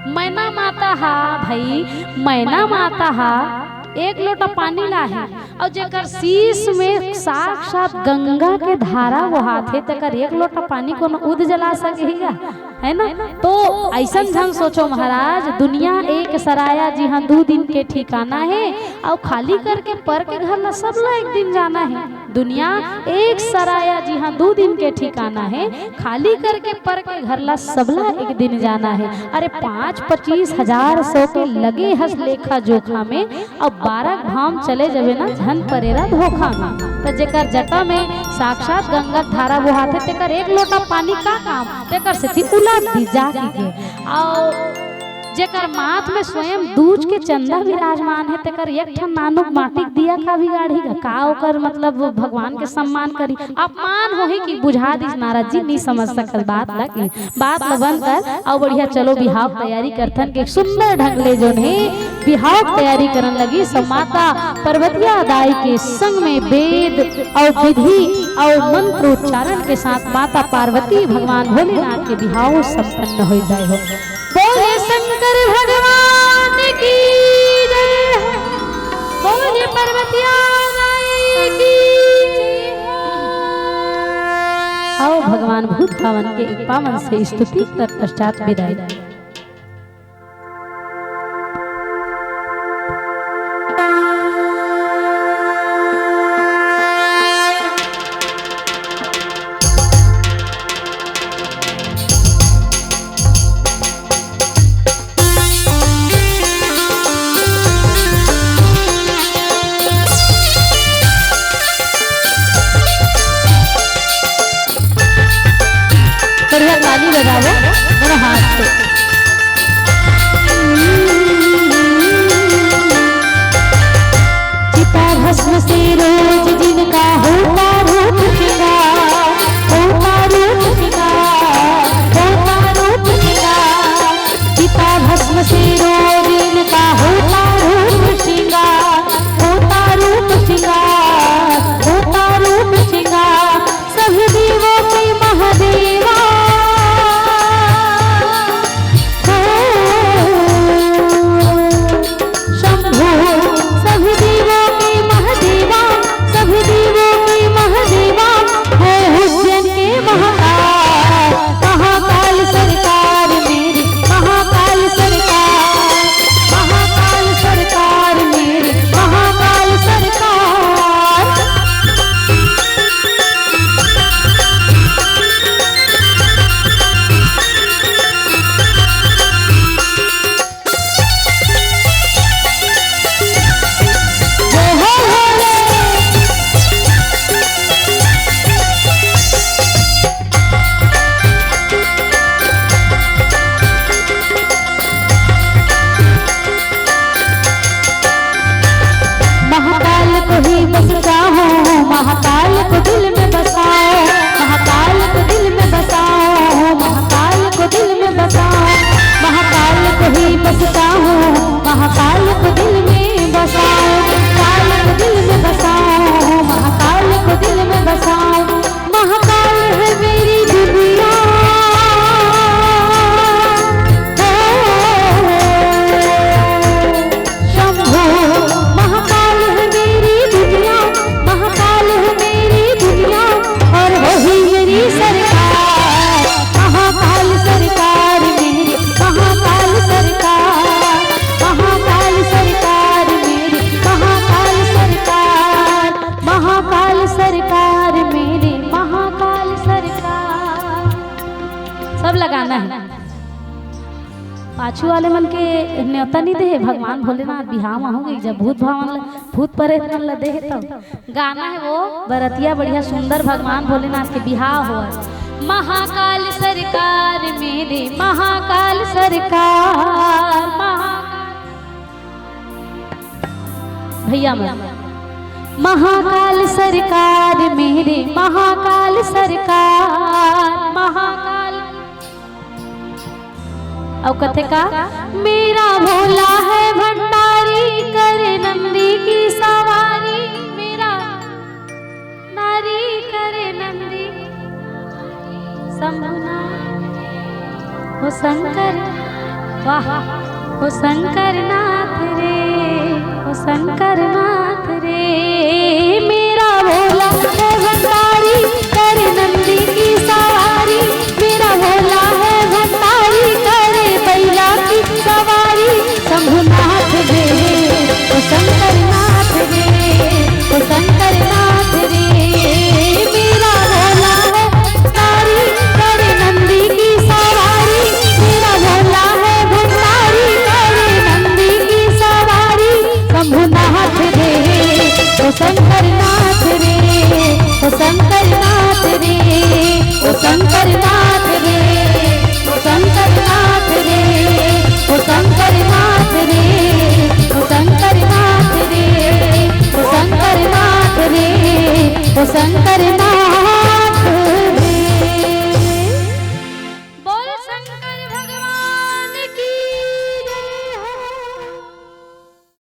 मैना माता हा भाई, मैना माता हा एक लोटा पानी लाही, अउ जेकर शीश में साक्षात गंगा के धारा बोहात हे, तेकर एक लोटा पानी कोनो उद जला सकही गा, है ना? तो अइसन झन सोचो महाराज, दुनिया एक सराया जिहाँ दू दिन के ठिकाना हे, अउ खाली करके पर के घर ला सब ला एक दिन जाना हे। दुनिया एक सराया जिहाँ दू दिन के ठिकाना हे, खाली करके पर के घर ला सबला एक दिन जाना हे। अरे पाँच पच्चीस हजार सौ के लगे हस लेखा जोखा में, अउ बारह घाम चले जबे ना झन परेरा धोखा में। त जेकर जटा में साक्षात गंगा धारा बोहाथे, तेकर एक लोटा पानी का काम, तेकर सेती उलाद दी जा के। अउ जेकर माथ में स्वयं दूज के चंदा विराजमान हे, तेकर एक ठन नानुक माटी के दिया का बिगाड़ही गा? का ओकर मतलब भगवान के सम्मान करही? अपमान होही कि बुझा दिस नारद जी, नी समझ सकस बात ला कि बात ल बंद कर, अउ बढ़िया चलो बिहाव के तैयारी करथन के सुंदर ढंग ले जोन हे बिहाव के तैयारी करन लगिस। माता पार्वतिया दाई के संग में वेद अउ विधि अउ मंत्र उच्चारण के साथ माता पार्वती भगवान भोलेनाथ के बिहाव संपन्न हो जाए हो। बोले शंकर भगवान की जय हो। बोले पार्वतिया दाई की जय हो। आओ भगवान भूत भावन के एक पावन से स्तुति तत्पश्चात विदाई। बढ़िया ताली बजावो दोनों हाथ से। चिता भस्म से रोज जिनका होता रूप श्रृंगार, होता रूप श्रृंगार, होता रूप श्रृंगार। चिता भस्म से रोज इनका होता रूप श्रृंगार, होता रूप श्रृंगार, होता रूप श्रृंगार। सभी देवों के महादेवा, हो शंभो, सभी देवों के महादेवा, सभी देवों के महादेवा, है उज्जैन के महाकाल, महाकाल सरकार मेरे, महाकाल सरकार, महाकाल सरकार मेरे, महाकाल सरकार। जय हो भोले। महाकाल को ही बस चाहो, महाकाल को दिल में बसाओ, महाकाल को दिल में बसाओ, महाकाल को दिल में बसाओ, महाकाल को ही बस चाहो, महाकाल को दिल में बसाओ, काल को दिल में बसाओ, महाकाल को दिल में बसाओ। महाकाल है मेरी दुनिया, शंभो। महाकाल है मेरी दुनिया, महाकाल है मेरी दुनिया, और वही मेरी सरकार। महाकाल सरकार मेरी, महाकाल सरकार, महाकाल सरकार मेरी, महाकाल सरकार, महाकाल सरकार मेरी, महाकाल सरकार। सब लगाना है। पाछू वाले मन के न्योता नहीं दे हे, भगवान भोलेनाथ बिहाव म हो गई, जब भूत भावन ल, भूत प्रेत मन ल दे हे तब। गाना है वो बरतिया बढ़िया सुंदर, भगवान भोलेनाथ के बिहाव हो। महाकाल सरकार मेरे, महाकाल सरकार, महाकाल। भैया मन, महाकाल सरकार मेरे, महाकाल सरकार, महाकाल। अउ कथे का, मेरा भोला है भंडारी, करे नंदी की सवारी, मेरा नारी करे नंदी शंभुनाथ। हो शंकर, वाह, हो शंकर नाथ रे, हो शंकर नाथ रे, मेरा भोला है भंडारी, करे नंदी की सवारी, मेरा भोला है भंडारी, करे बैला की सवारी। शंभुनाथ रे, ओ शंकरनाथ रे, ओ शंकरनाथ रे, मेरा भोला है भंडारी, करे नंदी की सवारी, मेरा भोला है भंडारी, करे नंदी की सवारी। शंभुनाथ रे, ओ शंकर